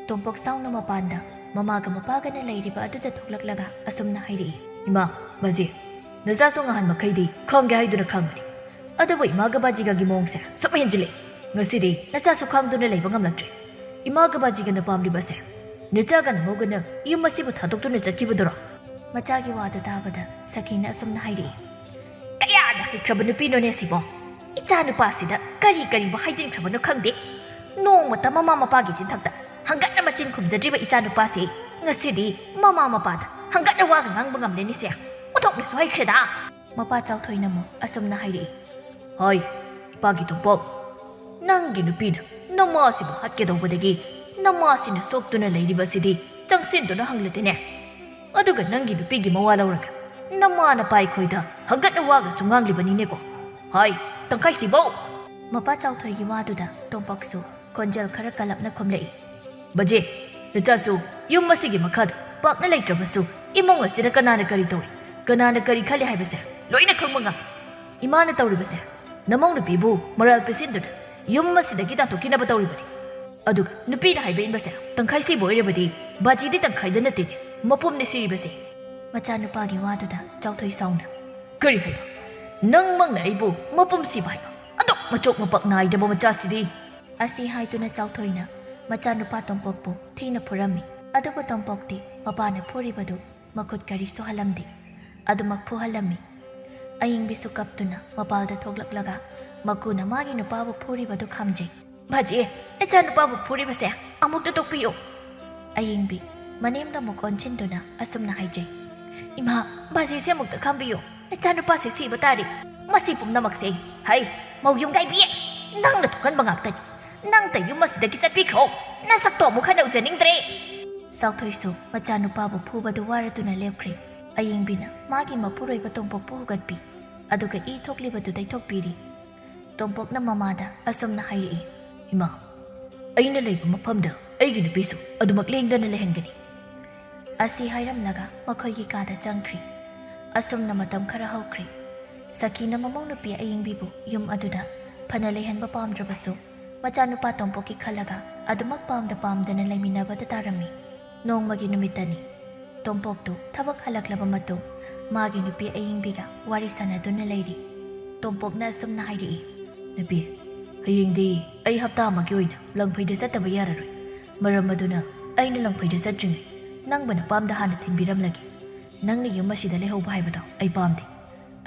ꯇꯣꯝꯄꯣꯛ ꯁꯥꯎꯅ ꯃꯄꯥꯟꯗ ꯃꯃꯥꯒ ꯃꯄꯥꯒꯅ ꯂꯩꯔꯤꯕ ꯑꯗꯨꯗ ꯊꯣꯛꯂꯛꯂꯒ ꯑꯁꯨꯝꯅ ꯍꯥꯏꯔꯛꯏ꯫ "ꯏꯃꯥ, ꯕꯥꯖꯤ, ꯅꯆꯥꯁꯨ ꯉꯍꯥꯟ ꯃꯈꯩꯗꯤ ꯈꯪꯒꯦ ꯍꯥꯏꯗꯨꯅ ꯈꯪꯕꯅꯤ꯫ ꯑꯗꯨꯕꯨ ꯏꯃꯥꯒ ꯕꯥꯖꯤꯒꯒꯤ ꯃꯑꯣꯡꯁꯦ ꯁꯨꯝ ꯍꯦꯟꯖꯤꯜꯂꯛꯏ꯫ ꯉꯁꯤꯗꯤ ꯅꯆꯥꯁꯨ ꯈꯥꯡꯗꯨꯅ ꯂꯩꯕ ꯉꯝꯂꯛꯇ꯭ꯔꯦ꯫ ꯏꯃꯥꯒ ꯕꯥꯖꯤꯒꯅ ꯄꯥꯝꯂꯤꯕꯁꯦ ꯅꯆꯥꯒ ꯅꯃꯧꯒꯅ ꯌꯨꯝ ꯑꯁꯤꯕꯨ ꯊꯥꯗꯣꯛꯇꯨꯅ ꯆꯠꯈꯤꯕꯗꯨꯔꯣ?" ꯃꯆꯥꯒꯤ ꯋꯥꯗꯨ ꯇꯥꯕꯗ ꯁꯈꯤꯅ ꯑꯁꯨꯝꯅ ꯍꯥꯏꯔꯛꯏ꯫ "ꯀꯌꯥꯗ ꯍꯩꯈ꯭ꯔꯕ ꯅꯨꯄꯤꯅꯣꯅꯦ ꯁꯤꯕꯣ? ꯏꯆꯥ ꯅꯨꯄꯥꯁꯤꯗ ꯀꯔꯤ ꯀꯔꯤꯕꯨ ꯍꯥꯏꯖꯤꯟꯈ꯭ꯔꯕꯅꯣ ꯈꯪꯗꯦ꯫ ꯅꯣꯡꯃꯇ ꯃꯃꯥ ꯃꯄꯥꯒꯤ ꯆꯤꯟꯊꯛꯇ ꯍꯪꯒꯠꯅ ꯃꯆꯤꯟ ꯈꯨꯝꯖꯗ꯭ꯔꯤꯕ ꯏꯆꯥ ꯅꯨꯄꯥꯁꯤ ꯉꯁꯤꯗꯤ ꯃꯃꯥ ꯃꯄꯥꯗ ꯍꯪꯒꯠꯅ ꯋꯥꯒ ꯉꯥꯡꯕ ꯉꯝꯂꯦꯅꯦꯁꯦ꯫ ꯑꯣꯟꯊꯣꯛꯅꯁꯨ ꯍꯩꯈ꯭ꯔꯦꯗ꯫" ꯃꯄꯥ ꯆꯥꯎꯊꯣꯏꯅ ꯑꯃꯨꯛ ꯑꯁꯨꯝꯅ ꯍꯥꯏꯔꯛꯏ꯫ "ꯍꯣꯏ, ꯏꯄꯥꯒꯤ ꯇꯣꯝꯄꯣꯛ, ꯅꯪꯒꯤ ꯅꯨꯄꯤꯅ ꯅꯃꯥꯁꯤꯕꯨ ꯍꯥꯠꯀꯗꯧꯕꯗꯒꯤ ꯅꯃꯥꯁꯤꯅ ꯁꯣꯛꯇꯨꯅ ꯂꯩꯔꯤꯕꯁꯤꯗꯤ ꯆꯪꯁꯤꯟꯗꯨꯅ ꯍꯪꯂꯗꯦꯅꯦ꯫ ꯑꯗꯨꯒ ꯅꯪꯒꯤ ꯅꯨꯄꯤꯒꯤ ꯃꯋꯥ ꯂꯧꯔꯒ ꯅꯃꯥꯅ ꯄꯥꯏꯈꯣꯏꯗ ꯍꯪꯒꯠꯅ ꯋꯥꯒꯁꯨ ꯉꯥꯡꯂꯤꯕꯅꯤꯅꯦꯀꯣ꯫ ꯍꯥꯏ, ꯇꯪꯈꯥꯏ ꯁꯤꯕꯧ!" ꯃꯄꯥ ꯆꯥꯎꯊꯣꯏꯒꯤ ꯋꯥꯗꯨꯗ ꯇꯣꯝꯄꯣꯛꯁꯨ ꯈꯣꯟꯖꯦꯜ ꯈꯔ ꯀꯜꯂꯞꯅ ꯈꯨꯝꯂꯛꯏ꯫ "ꯕꯖꯦ, ꯅꯆꯥꯁꯨ ꯌꯨꯝ ꯑꯁꯤꯒꯤ ꯃꯈꯥꯗ ꯄꯥꯛꯅ ꯂꯩꯇ꯭ꯔꯕꯁꯨ ꯏꯃꯨꯡ ꯑꯁꯤꯗ ꯀꯅꯥꯅ ꯀꯔꯤ ꯇꯧꯔꯤ, ꯀꯅꯥꯅ ꯀꯔꯤ ꯈꯜꯂꯤ ꯍꯥꯏꯕꯁꯦ ꯂꯣꯏꯅ ꯈꯪꯕ ꯉꯝꯃꯤ꯫ ꯏꯃꯥꯅ ꯇꯧꯔꯤꯕꯁꯦ ꯅꯃꯧ ꯅꯨꯄꯤꯕꯨ ꯃꯔꯥꯜ ꯄꯤꯁꯤꯟꯗꯨꯅ ꯌꯨꯝ ꯑꯁꯤꯗꯒꯤ ꯇꯥꯟꯊꯣꯛꯈꯤꯅꯕ ꯇꯧꯔꯤꯕꯅꯤ꯫ ꯑꯗꯨꯒ ꯅꯨꯄꯤꯅ ꯍꯥꯏꯕ ꯏꯟꯕꯁꯦ ꯇꯪꯈꯥꯏ ꯁꯤꯕ ꯑꯣꯏꯔꯕꯗꯤ ꯕꯥꯖꯤꯗꯤ ꯇꯪꯈꯥꯏꯗ ꯅꯠꯇꯦꯅꯦ, ꯃꯄꯨꯝꯅꯤ ꯁꯤꯔꯤꯕꯁꯦ꯫" ꯃꯆꯥꯅꯨꯄꯥꯒꯤ ꯋꯥꯗꯨꯗ ꯆꯥꯎꯊꯣꯏ ꯁꯥꯎꯅ, "ꯀꯔꯤ ꯍꯥꯏꯕ? ꯅꯪꯃꯛꯅ ꯑꯩꯕꯨ ꯃꯄꯨꯝ ꯁꯤꯕ ꯍꯥꯏꯕ? ꯑꯗꯨꯛ ꯃꯆꯣꯛ ꯃꯄꯛ ꯅꯥꯏꯗꯕ ꯃꯆꯥꯁꯤꯗꯤ!" ꯑꯁꯤ ꯍꯥꯏꯗꯨꯅ ꯆꯥꯎꯊꯣꯏꯅ ꯃꯆꯥꯅꯨꯄꯥ ꯇꯣꯝꯄꯣꯛꯄꯨ ꯊꯤꯅ ꯐꯨꯔꯝꯃꯤ꯫ ꯑꯗꯨꯕꯨ ꯇꯣꯝꯄꯣꯛꯇꯤ ꯃꯄꯥꯅ ꯐꯨꯔꯤꯕꯗꯨ ꯃꯈꯨꯠ ꯀꯔꯤꯁꯨ ꯍꯜꯂꯝꯗꯦ꯫ ꯑꯗꯨꯃꯛ ꯐꯨꯍꯜꯂꯝꯃꯤ꯫ ꯑꯌꯤꯡꯕꯤꯁꯨ ꯀꯞꯇꯨꯅ ꯃꯄꯥꯜꯗ ꯊꯣꯛꯂꯛꯂꯒ ꯃꯀꯨꯅ ꯃꯥꯒꯤ ꯅꯨꯄꯥꯕꯨ ꯐꯨꯔꯤꯕꯗꯨ ꯈꯥꯝꯖꯩ꯫ "ꯕꯥꯖꯤ, ꯏꯆꯥ ꯅꯨꯄꯥꯕꯨ ꯐꯨꯔꯤꯕꯁꯦ ꯑꯃꯨꯛꯇ ꯇꯣꯛꯄꯤꯌꯨ꯫" ꯑꯌꯤꯡꯕꯤ ꯃꯅꯦꯝꯗ ꯑꯃꯨꯛ ꯑꯣꯟꯁꯤꯟꯗꯨꯅ ꯑꯁꯨꯝꯅ ꯍꯥꯏꯖꯩ꯫ "ꯏꯃꯥ, ꯕꯥꯖꯤꯁꯦ ꯑꯃꯨꯛꯇ ꯈꯥꯝꯕꯤꯌꯨ꯫ ꯏꯆꯥ ꯅꯨꯄꯥꯁꯦ ꯁꯤꯕ ꯇꯥꯔꯦ꯫ ꯃꯁꯤ ꯄꯨꯝꯅꯃꯛꯁꯦ, ꯍꯩ, ꯃꯧ ꯌꯨꯝꯒꯥꯏꯕꯤ, ꯅꯪꯅ ꯊꯣꯛꯍꯟꯕ ꯉꯥꯛꯇꯅꯤ꯫ ꯅꯪꯇ ꯌꯨꯝ ꯑꯁꯤꯗꯒꯤ ꯆꯠꯄꯤꯈ꯭ꯔꯣ꯫ ꯅꯁꯛꯇꯣ ꯑꯃꯨꯛ ꯍꯟꯅ ꯎꯖꯅꯤꯡꯗ꯭ꯔꯦ꯫" ꯆꯥꯎꯊꯣꯏꯁꯨ ꯃꯆꯥꯅꯨꯄꯥꯕꯨ ꯐꯨꯕꯗꯨ ꯋꯥꯔꯗꯨꯅ ꯂꯦꯞꯈ꯭ꯔꯦ꯫ ꯑꯌꯤꯡꯕꯤꯅ ꯃꯥꯒꯤ ꯃꯄꯨꯔꯣꯏꯕ ꯇꯣꯝꯄꯣꯛꯄꯨ ꯍꯧꯒꯠꯄꯤ꯫ ꯑꯗꯨꯒ ꯏ ꯊꯣꯛꯂꯤꯕꯗꯨ ꯇꯩꯊꯣꯛꯄꯤꯔꯤ꯫ ꯇꯣꯝꯄꯣꯛꯅ ꯃꯃꯥꯗ ꯑꯁꯨꯝꯅ ꯍꯥꯏꯔꯛꯏ꯫ "ꯏꯃꯥ, ꯑꯩꯅ ꯂꯩꯕ ꯃꯐꯝꯗ ꯑꯩꯒꯤ ꯅꯨꯄꯤꯁꯨ ꯑꯗꯨꯃꯛ ꯂꯦꯡꯗꯅ ꯂꯩꯍꯟꯒꯅꯤ꯫" ꯑꯁꯤ ꯍꯥꯏꯔꯝꯂꯒ ꯃꯈꯣꯏꯒꯤ ꯀꯥꯗ ꯆꯪꯈ꯭ꯔꯤ꯫ ꯑꯁꯨꯝꯅ ꯃꯇꯝ ꯈꯔ ꯍꯧꯈ꯭ꯔꯤ꯫ ꯁꯈꯤꯅ ꯃꯃꯧ ꯅꯨꯄꯤ ꯑꯌꯤꯡꯕꯤꯕꯨ ꯌꯨꯝ ꯑꯗꯨꯗ ꯐꯅ ꯂꯩꯍꯟꯕ ꯄꯥꯝꯗ꯭ꯔꯕꯁꯨ, ꯃꯆꯥꯅꯨꯄꯥ ꯇꯣꯝꯄꯣꯛꯀꯤ ꯈꯜꯂꯒ ꯑꯗꯨꯃꯛ ꯄꯥꯝꯗ ꯄꯥꯝꯗꯅ ꯂꯩꯃꯤꯟꯅꯕꯗ ꯇꯥꯔꯝꯃꯤ꯫ ꯅꯣꯡꯃꯒꯤ ꯅꯨꯃꯤꯠꯇꯅꯤ꯫ ꯇꯣꯝꯄꯣꯛꯇꯨ ꯊꯕꯛ ꯍꯜꯂꯛꯂꯕ ꯃꯇꯨꯡ, ꯃꯥꯒꯤ ꯅꯨꯄꯤ ꯑꯌꯤꯡꯕꯤꯒ ꯋꯥꯔꯤ ꯁꯥꯟꯅꯗꯨꯅ ꯂꯩꯔꯤ꯫ ꯇꯣꯝꯄꯣꯛꯅ ꯑꯁꯨꯝꯅ ꯍꯥꯏꯔꯛꯏ, "ꯅꯨꯄꯤ, ꯍꯌꯦꯡꯗꯤ ꯑꯩ ꯍꯞꯇꯥ ꯑꯃꯒꯤ ꯑꯣꯏꯅ ꯂꯪꯐꯩꯗ ꯆꯠꯇꯕ ꯌꯥꯔꯔꯣꯏ꯫ ꯃꯔꯝ ꯑꯗꯨꯅ ꯑꯩꯅ ꯂꯪꯐꯩꯗ ꯆꯠꯇ꯭ꯔꯤꯉꯩ ꯅꯪꯕꯨ ꯅꯄꯥꯝꯗ ꯍꯥꯟꯅ ꯊꯤꯟꯕꯤꯔꯝꯂꯒꯦ꯫ ꯅꯪꯅ ꯌꯨꯝ ꯑꯁꯤꯗ ꯂꯩꯍꯧꯕ ꯍꯥꯏꯕꯗꯣ ꯑꯩ ꯄꯥꯝꯗꯦ꯫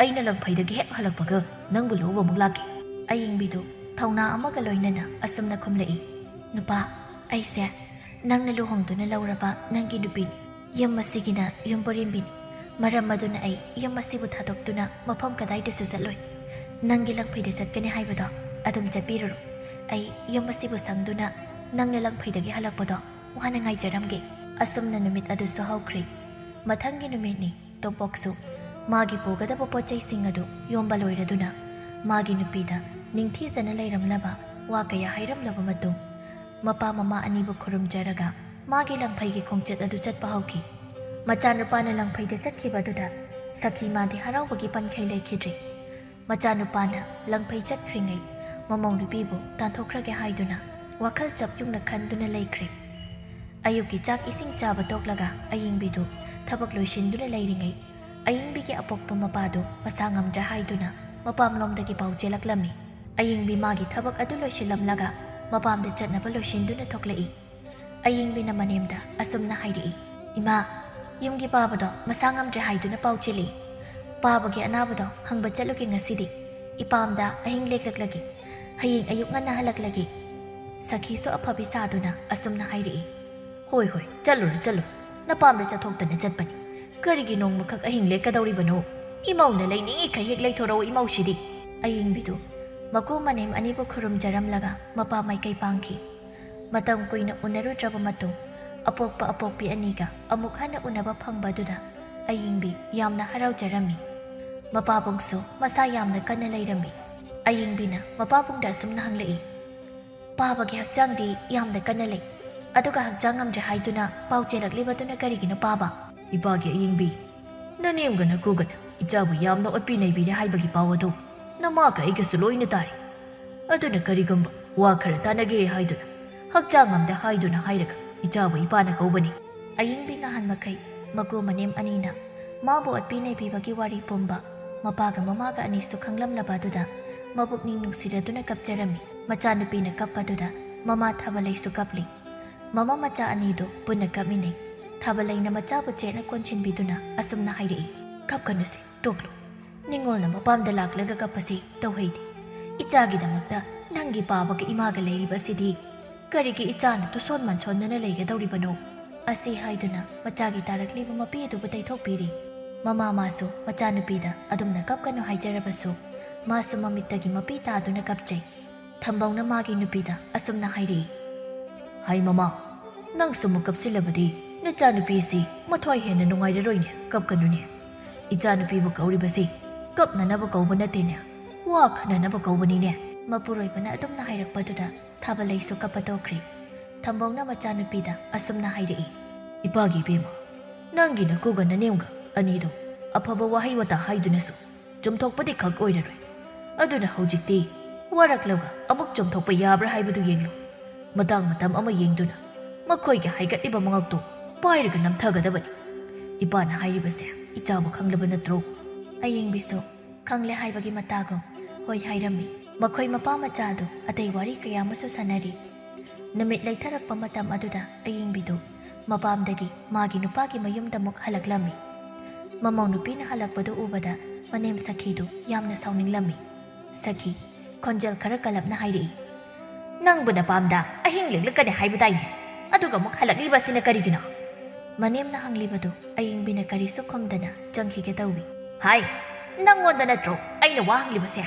ꯑꯩꯅ ꯂꯪꯐꯩꯗꯒꯤ ꯍꯦꯛ ꯍꯜꯂꯛꯄꯒ ꯅꯪꯕꯨ ꯂꯧꯕ ꯑꯃꯨꯛ ꯂꯥꯛꯀꯦ꯫" ꯑꯌꯤꯡꯕꯤꯗꯨ ꯊꯧꯅꯥ ꯑꯃꯒ ꯂꯣꯏꯅꯅ ꯑꯁꯨꯝꯅ ꯈꯨꯝꯂꯛꯏ, "ꯅꯨꯄꯥ, ꯑꯩꯁꯦ ꯅꯪꯅ ꯂꯨꯍꯣꯡꯗꯨꯅ ꯂꯧꯔꯕ ꯅꯪꯒꯤ ꯅꯨꯄꯤꯅꯤ꯫ ꯌꯨꯝ ꯑꯁꯤꯒꯤꯅ ꯌꯨꯝꯕꯨꯔꯦꯝꯕꯤꯅꯤ꯫ ꯃꯔꯝ ꯑꯗꯨꯅ ꯑꯩ ꯌꯨꯝ ꯑꯁꯤꯕꯨ ꯊꯥꯗꯣꯛꯇꯨꯅ ꯃꯐꯝ ꯀꯗꯥꯏꯗꯁꯨ ꯆꯠꯂꯣꯏ꯫ ꯅꯪꯒꯤ ꯂꯪꯐꯩꯗ ꯆꯠꯀꯅꯤ ꯍꯥꯏꯕꯗꯣ ꯑꯗꯨꯝ ꯆꯠꯄꯤꯔꯨꯔꯣ꯫ ꯑꯩ ꯌꯨꯝ ꯑꯁꯤꯕꯨ ꯁꯪꯗꯨꯅ ꯅꯪꯅ ꯂꯪꯐꯩꯗꯒꯤ ꯍꯜꯂꯛꯄꯗꯣ ꯋꯥꯅ ꯉꯥꯏꯖꯔꯝꯒꯦ꯫" ꯑꯁꯨꯝꯅ ꯅꯨꯃꯤꯠ ꯑꯗꯨꯁꯨ ꯍꯧꯈ꯭ꯔꯦ꯫ ꯃꯊꯪꯒꯤ ꯅꯨꯃꯤꯠꯅꯤ꯫ ꯇꯣꯝꯄꯣꯛꯁꯨ ꯃꯥꯒꯤ ꯄꯨꯒꯗꯕ ꯄꯣꯠ ꯆꯩꯁꯤꯡ ꯑꯗꯨ ꯌꯣꯝꯕ ꯂꯣꯏꯔꯗꯨꯅ ꯃꯥꯒꯤ ꯅꯨꯄꯤꯗ ꯅꯤꯡꯊꯤꯖꯅ ꯂꯩꯔꯝꯂꯕ ꯋꯥ ꯀꯌꯥ ꯍꯥꯏꯔꯝꯂꯕ ꯃꯇꯨꯡ, ꯃꯄꯥ ꯃꯃꯥ ꯑꯅꯤꯕꯨ ꯈꯨꯔꯨꯝꯖꯔꯒ ꯃꯥꯒꯤ ꯂꯪꯐꯩꯒꯤ ꯈꯣꯡꯆꯠ ꯑꯗꯨ ꯆꯠꯄ ꯍꯧꯈꯤ꯫ ꯃꯆꯥꯅꯨꯄꯥꯅ ꯂꯪꯐꯩꯗ ꯆꯠꯈꯤꯕꯗꯨꯗ ꯁꯈꯤ ꯃꯥꯗꯤ ꯍꯔꯥꯎꯕꯒꯤ ꯄꯟꯈꯩ ꯂꯩꯈꯤꯗ꯭ꯔꯦ꯫ ꯃꯆꯥꯅꯨꯄꯥꯅ ꯂꯪꯐꯩ ꯆꯠꯈ꯭ꯔꯤꯉꯩ ꯃꯃꯧ ꯅꯨꯄꯤꯕꯨ ꯇꯥꯟꯊꯣꯛꯈ꯭ꯔꯒꯦ ꯍꯥꯏꯗꯨꯅ ꯋꯥꯈꯜ ꯆꯞ ꯌꯨꯡꯅ ꯈꯟꯗꯨꯅ ꯂꯩꯈ꯭ꯔꯦ꯫ ꯑꯌꯨꯛꯀꯤ ꯆꯥꯛ ꯏꯁꯤꯡ ꯆꯥꯕ ꯇꯣꯛꯂꯒ ꯑꯌꯤꯡꯕꯤꯗꯨ ꯊꯕꯛ ꯂꯣꯏꯁꯤꯟꯗꯨꯅ ꯂꯩꯔꯤꯉꯩ, ꯑꯌꯤꯡꯕꯤꯒꯤ ꯑꯄꯣꯛꯄ ꯃꯄꯥꯗꯨ ꯃꯁꯥ ꯉꯝꯗ꯭ꯔꯦ ꯍꯥꯏꯗꯨꯅ ꯃꯄꯥꯝꯂꯣꯝꯗꯒꯤ ꯄꯥꯎ ꯆꯦꯜꯂꯛꯂꯝꯃꯤ꯫ ꯑꯌꯤꯡꯕꯤ ꯃꯥꯒꯤ ꯊꯕꯛ ꯑꯗꯨ ꯂꯣꯏꯁꯤꯜꯂꯝꯂꯒ ꯃꯄꯥꯝꯗ ꯆꯠꯅꯕ ꯂꯣꯏꯁꯤꯟꯗꯨꯅ ꯊꯣꯛꯂꯛꯏ꯫ ꯑꯌꯤꯡꯕꯤꯅ ꯃꯅꯦꯝꯗ ꯑꯁꯨꯝꯅ ꯍꯥꯏꯔꯛꯏ, "ꯏꯃꯥ, ꯌꯨꯝꯒꯤ ꯄꯥꯕꯗꯣ ꯃꯁꯥ ꯉꯝꯗ꯭ꯔꯦ ꯍꯥꯏꯗꯨꯅ ꯄꯥꯎ ꯆꯦꯜꯂꯛꯏ꯫ ꯄꯥꯕꯒꯤ ꯑꯅꯥꯕꯗꯣ ꯍꯪꯕ ꯆꯠꯂꯨꯒꯦ ꯉꯁꯤꯗꯤ꯫ ꯏꯄꯥꯝꯗ ꯑꯍꯤꯡ ꯂꯦꯛꯂꯛꯂꯒꯦ꯫ ꯍꯌꯦꯡ ꯑꯌꯨꯛ ꯉꯟꯅ ꯍꯜꯂꯛꯂꯒꯦ꯫" ꯁꯈꯤꯁꯨ ꯑꯐꯕꯤ ꯁꯥꯗꯨꯅ ꯑꯁꯨꯝꯅ ꯍꯥꯏꯔꯛꯏ, "ꯍꯣꯏ, ꯍꯣꯏ, ꯆꯠꯂꯨꯔꯣ, ꯆꯠꯂꯨꯔꯣ꯫ ꯅꯄꯥꯝꯗ ꯆꯠꯊꯣꯛꯇꯅ ꯆꯠꯄꯅꯤ꯫ ꯀꯔꯤꯒꯤ ꯅꯣꯡꯃꯈꯛ ꯑꯍꯤꯡ ꯂꯦꯛꯀꯗꯧꯔꯤꯕꯅꯣ? ꯏꯃꯧꯅ ꯂꯩꯅꯤꯡꯉꯤꯈꯩ ꯍꯦꯛ ꯂꯩꯊꯣꯔꯛꯎ ꯏꯃꯧꯁꯤꯗꯤ꯫" ꯑꯌꯤꯡꯕꯤꯗꯨ ꯃꯀꯨ ꯃꯅꯦꯝ ꯑꯅꯤꯕꯨ ꯈꯨꯔꯨꯝꯖꯔꯝꯂꯒ ꯃꯄꯥ ꯃꯥꯏꯀꯩ ꯄꯥꯡꯈꯤ꯫ ꯃꯇꯝ ꯀꯨꯏꯅ ꯎꯅꯔꯨꯗ꯭ꯔꯕ ꯃꯇꯨꯡ, ꯑꯄꯣꯛꯄ ꯑꯄꯣꯛꯄꯤ ꯑꯅꯤꯒ ꯑꯃꯨꯛ ꯍꯟꯅ ꯎꯅꯕ ꯐꯪꯕ ꯑꯗꯨꯗ ꯑꯌꯤꯡꯕꯤ ꯌꯥꯝꯅ ꯍꯔꯥꯎꯖꯔꯝꯃꯤ꯫ ꯃꯄꯥꯕꯨꯡꯁꯨ ꯃꯁꯥ ꯌꯥꯝꯅ ꯀꯟꯅ ꯂꯩꯔꯝꯃꯤ꯫ ꯑꯌꯤꯡꯕꯤꯅ ꯃꯄꯥꯕꯨꯡꯗ ꯑꯁꯨꯝꯅ ꯍꯪꯂꯛꯏ, "ꯄꯥꯕꯒꯤ ꯍꯛꯆꯥꯡꯗꯤ ꯌꯥꯝꯅ ꯀꯟꯅ ꯂꯩ, ꯑꯗꯨꯒ ꯍꯛꯆꯥꯡ ꯉꯝꯗ꯭ꯔꯦ ꯍꯥꯏꯗꯨꯅ ꯄꯥꯎ ꯆꯦꯜꯂꯛꯂꯤꯕꯗꯨꯅ ꯀꯔꯤꯒꯤꯅꯣ ꯄꯥꯕ?" "ꯏꯄꯥꯒꯤ ꯑꯌꯤꯡꯕꯤ, ꯅꯅꯦꯝꯒ ꯅꯀꯨꯒꯅ ꯏꯆꯥꯕꯨ ꯌꯥꯝꯅ ꯑꯣꯠꯄꯤ ꯅꯩꯕꯤꯔꯦ ꯍꯥꯏꯕꯒꯤ ꯄꯥꯎ ꯑꯗꯨ ꯅꯃꯥꯒ ꯑꯩꯒꯁꯨ ꯂꯣꯏꯅ ꯇꯥꯔꯦ꯫ ꯑꯗꯨꯅ ꯀꯔꯤꯒꯨꯝꯕ ꯋꯥ ꯈꯔ ꯇꯥꯟꯅꯒꯦ ꯍꯥꯏꯗꯨꯅ, ꯍꯛꯆꯥꯡ ꯑꯝꯗ ꯍꯥꯏꯗꯨꯅ ꯍꯥꯏꯔꯒ ꯏꯆꯥꯕꯨ ꯏꯄꯥꯅ ꯀꯧꯕꯅꯤ꯫ ꯑꯌꯤꯡꯕꯤ ꯅꯍꯥꯟ ꯃꯈꯩ ꯃꯀꯨ ꯃꯅꯦꯝ ꯑꯅꯤꯅ ꯃꯥꯕꯨ ꯑꯣꯠꯄꯤ ꯅꯩꯕꯤꯕꯒꯤ ꯋꯥꯔꯤ ꯄꯨꯝꯕ ꯃꯄꯥꯒ ꯃꯃꯥꯒ ꯑꯅꯤꯁꯨ ꯈꯪꯂꯝꯂꯕ ꯑꯗꯨꯗ ꯃꯄꯨꯛꯅꯤꯡ ꯅꯨꯡꯁꯤꯔꯗꯨꯅ ꯀꯞꯆꯔꯝꯃꯤ꯫ ꯃꯆꯥꯅꯨꯄꯤꯅ ꯀꯞꯄꯗꯨꯗ ꯃꯃꯥ ꯊꯥꯕꯂꯩꯁꯨ ꯀꯞꯂꯤ꯫ ꯃꯃꯥ ꯃꯆꯥ ꯑꯅꯤꯗꯨ ꯄꯨꯟꯅ ꯀꯞꯃꯤꯟꯅꯩ꯫ ꯊꯥꯕꯂꯩꯅ ꯃꯆꯥꯕꯨ ꯆꯦꯠꯅ ꯀꯣꯟꯁꯤꯟꯕꯤꯗꯨꯅ ꯑꯁꯨꯝꯅ ꯍꯥꯏꯔꯛꯏ, "ꯀꯞꯀꯅꯨꯁꯦ, ꯇꯣꯛꯂꯨ꯫ ꯅꯤꯡꯉꯣꯜꯅ ꯃꯄꯥꯝꯗ ꯂꯥꯛꯂꯒ ꯀꯞꯄꯁꯤ ꯇꯧꯍꯩꯗꯦ꯫ ꯏꯆꯥꯒꯤꯗꯃꯛꯇ ꯅꯪꯒꯤ ꯄꯥꯕꯒ ꯏꯃꯥꯒ ꯂꯩꯔꯤꯕ ꯑꯁꯤꯗꯤ ꯀꯔꯤꯒꯤ ꯏꯆꯥꯅ ꯇꯨꯁꯣꯟ ꯃꯟꯁꯣꯟꯗꯅ ꯂꯩꯒꯗꯧꯔꯤꯕꯅꯣ?" ꯑꯁꯤ ꯍꯥꯏꯗꯨꯅ ꯃꯆꯥꯒꯤ ꯇꯥꯔꯛꯂꯤꯕ ꯃꯄꯤ ꯑꯗꯨꯕꯨ ꯇꯩꯊꯣꯛꯄꯤꯔꯤ꯫ ꯃꯃꯥ ꯃꯥꯁꯨ ꯃꯆꯥꯅꯨꯄꯤꯗ ꯑꯗꯨꯝꯅ ꯀꯞꯀꯅꯨ ꯍꯥꯏꯖꯔꯕꯁꯨ ꯃꯥꯁꯨ ꯃꯃꯤꯠꯇꯒꯤ ꯃꯄꯤ ꯇꯥꯗꯨꯅ ꯀꯞꯆꯩ꯫ ꯊꯝꯕꯧꯅ ꯃꯥꯒꯤ ꯅꯨꯄꯤꯗ ꯑꯁꯨꯝꯅ ꯍꯥꯏꯔꯛꯏ, "ꯍꯥꯏ ꯃꯃꯥ, ꯅꯪꯁꯨ ꯑꯃꯨꯛ ꯀꯞꯁꯤꯜꯂꯕꯗꯤ ꯅꯆꯥꯅꯨꯄꯤ ꯑꯁꯤ ꯃꯊ꯭ꯋꯥꯏ ꯍꯦꯟꯅ ꯅꯨꯡꯉꯥꯏꯔꯔꯣꯏꯅꯦ, ꯀꯞꯀꯅꯨꯅꯦ꯫ ꯏꯆꯥꯅꯨꯄꯤꯕꯨ ꯀꯧꯔꯤꯕꯁꯤ ꯀꯞꯅꯅꯕ ꯀꯧꯕ ꯅꯠꯇꯦꯅꯦ, ꯋꯥ ꯈꯟꯅꯅꯕ ꯀꯧꯕꯅꯤꯅꯦ꯫" ꯃꯄꯨꯔꯣꯏꯕꯅ ꯑꯗꯨꯝꯅ ꯍꯥꯏꯔꯛꯄꯗꯨꯗ ꯊꯥꯕꯂꯩꯁꯨ ꯀꯞꯄ ꯇꯣꯛꯈ꯭ꯔꯦ꯫ ꯊꯝꯕꯧꯅ ꯃꯆꯥꯅꯨꯄꯤꯗ ꯑꯁꯨꯝꯅ ꯍꯥꯏꯔꯛꯏ, "ꯏꯄꯥꯒꯤ ꯏꯕꯦꯝꯃ, ꯅꯪꯒꯤ ꯅꯀꯨꯒ ꯅꯅꯦꯝꯒ ꯑꯅꯤꯗꯣ ꯑꯐꯕ ꯋꯥꯍꯩ ꯋꯥꯇꯥ ꯍꯥꯏꯗꯨꯅꯁꯨ ꯆꯨꯝꯊꯣꯛꯄꯗꯤ ꯈꯛ ꯑꯣꯏꯔꯔꯣꯏ꯫ ꯑꯗꯨꯅ ꯍꯧꯖꯤꯛꯇꯤ ꯋꯥꯔꯛꯂꯒ ꯑꯃꯨꯛ ꯆꯨꯝꯊꯣꯛꯄ ꯌꯥꯕ꯭ꯔꯥ ꯍꯥꯏꯕꯗꯨ ꯌꯦꯡꯂꯨ꯫ ꯃꯇꯥꯡ ꯃꯇꯝ ꯑꯃ ꯌꯦꯡꯗꯨꯅ ꯃꯈꯣꯏꯒꯤ ꯍꯥꯏꯒꯠꯂꯤꯕ ꯃꯉꯛꯇꯨ ꯄꯥꯏꯔꯒ ꯅꯝꯊꯒꯗꯕꯅꯤ꯫ ꯏꯄꯥꯅ ꯍꯥꯏꯔꯤꯕꯁꯦ ꯏꯆꯥꯕꯨ ꯈꯪꯂꯕ ꯅꯠꯇ꯭ꯔꯣ?" ꯑꯌꯤꯡꯕꯤꯁꯨ ꯈꯪꯂꯦ ꯍꯥꯏꯕꯒꯤ ꯃꯇꯥꯒꯨꯝ ꯍꯣꯏ ꯍꯥꯏꯔꯝꯃꯤ꯫ ꯃꯈꯣꯏ ꯃꯄꯥ ꯃꯆꯥꯗꯨ ꯑꯇꯩ ꯋꯥꯔꯤ ꯀꯌꯥ ꯑꯃꯁꯨ ꯁꯥꯟꯅꯔꯤ꯫ ꯅꯨꯃꯤꯠ ꯂꯩꯊꯔꯛꯄ ꯃꯇꯝ ꯑꯗꯨꯗ ꯑꯌꯤꯡꯕꯤꯗꯨ ꯃꯄꯥꯝꯗꯒꯤ ꯃꯥꯒꯤ ꯅꯨꯄꯥꯒꯤ ꯃꯌꯨꯝꯗ ꯑꯃꯨꯛ ꯍꯜꯂꯛꯂꯝꯃꯤ꯫ ꯃꯃꯧ ꯅꯨꯄꯤꯅ ꯍꯜꯂꯛꯄꯗꯨ ꯎꯕꯗ ꯃꯅꯦꯝ ꯁꯈꯤꯗꯨ ꯌꯥꯝꯅ ꯁꯥꯎꯅꯤꯡꯂꯝꯃꯤ꯫ ꯁꯈꯤ ꯈꯣꯟꯖꯦꯜ ꯈꯔ ꯀꯜꯂꯞꯅ ꯍꯥꯏꯔꯛꯏ, "ꯅꯪꯕꯨ ꯅꯄꯥꯝꯗ ꯑꯍꯤꯡ ꯂꯦꯛꯂꯛꯀꯅꯤ ꯍꯥꯏꯕꯗꯥꯏꯅꯦ? ꯑꯗꯨꯒ ꯑꯃꯨꯛ ꯍꯜꯂꯛꯂꯤꯕ ꯑꯁꯤꯅ ꯀꯔꯤꯒꯤꯅꯣ?" ꯃꯅꯦꯝꯅ ꯍꯪꯂꯤꯕꯗꯨ ꯑꯌꯤꯡꯕꯤꯅ ꯀꯔꯤꯁꯨ ꯈꯨꯝꯗꯅ ꯆꯪꯈꯤꯒꯦ ꯇꯧꯏ꯫ "ꯍꯥꯏ, ꯅꯪꯉꯣꯟꯗ ꯅꯠꯇ꯭ꯔꯣ ꯑꯩꯅ ꯋꯥ ꯍꯪꯂꯤꯕꯁꯦ?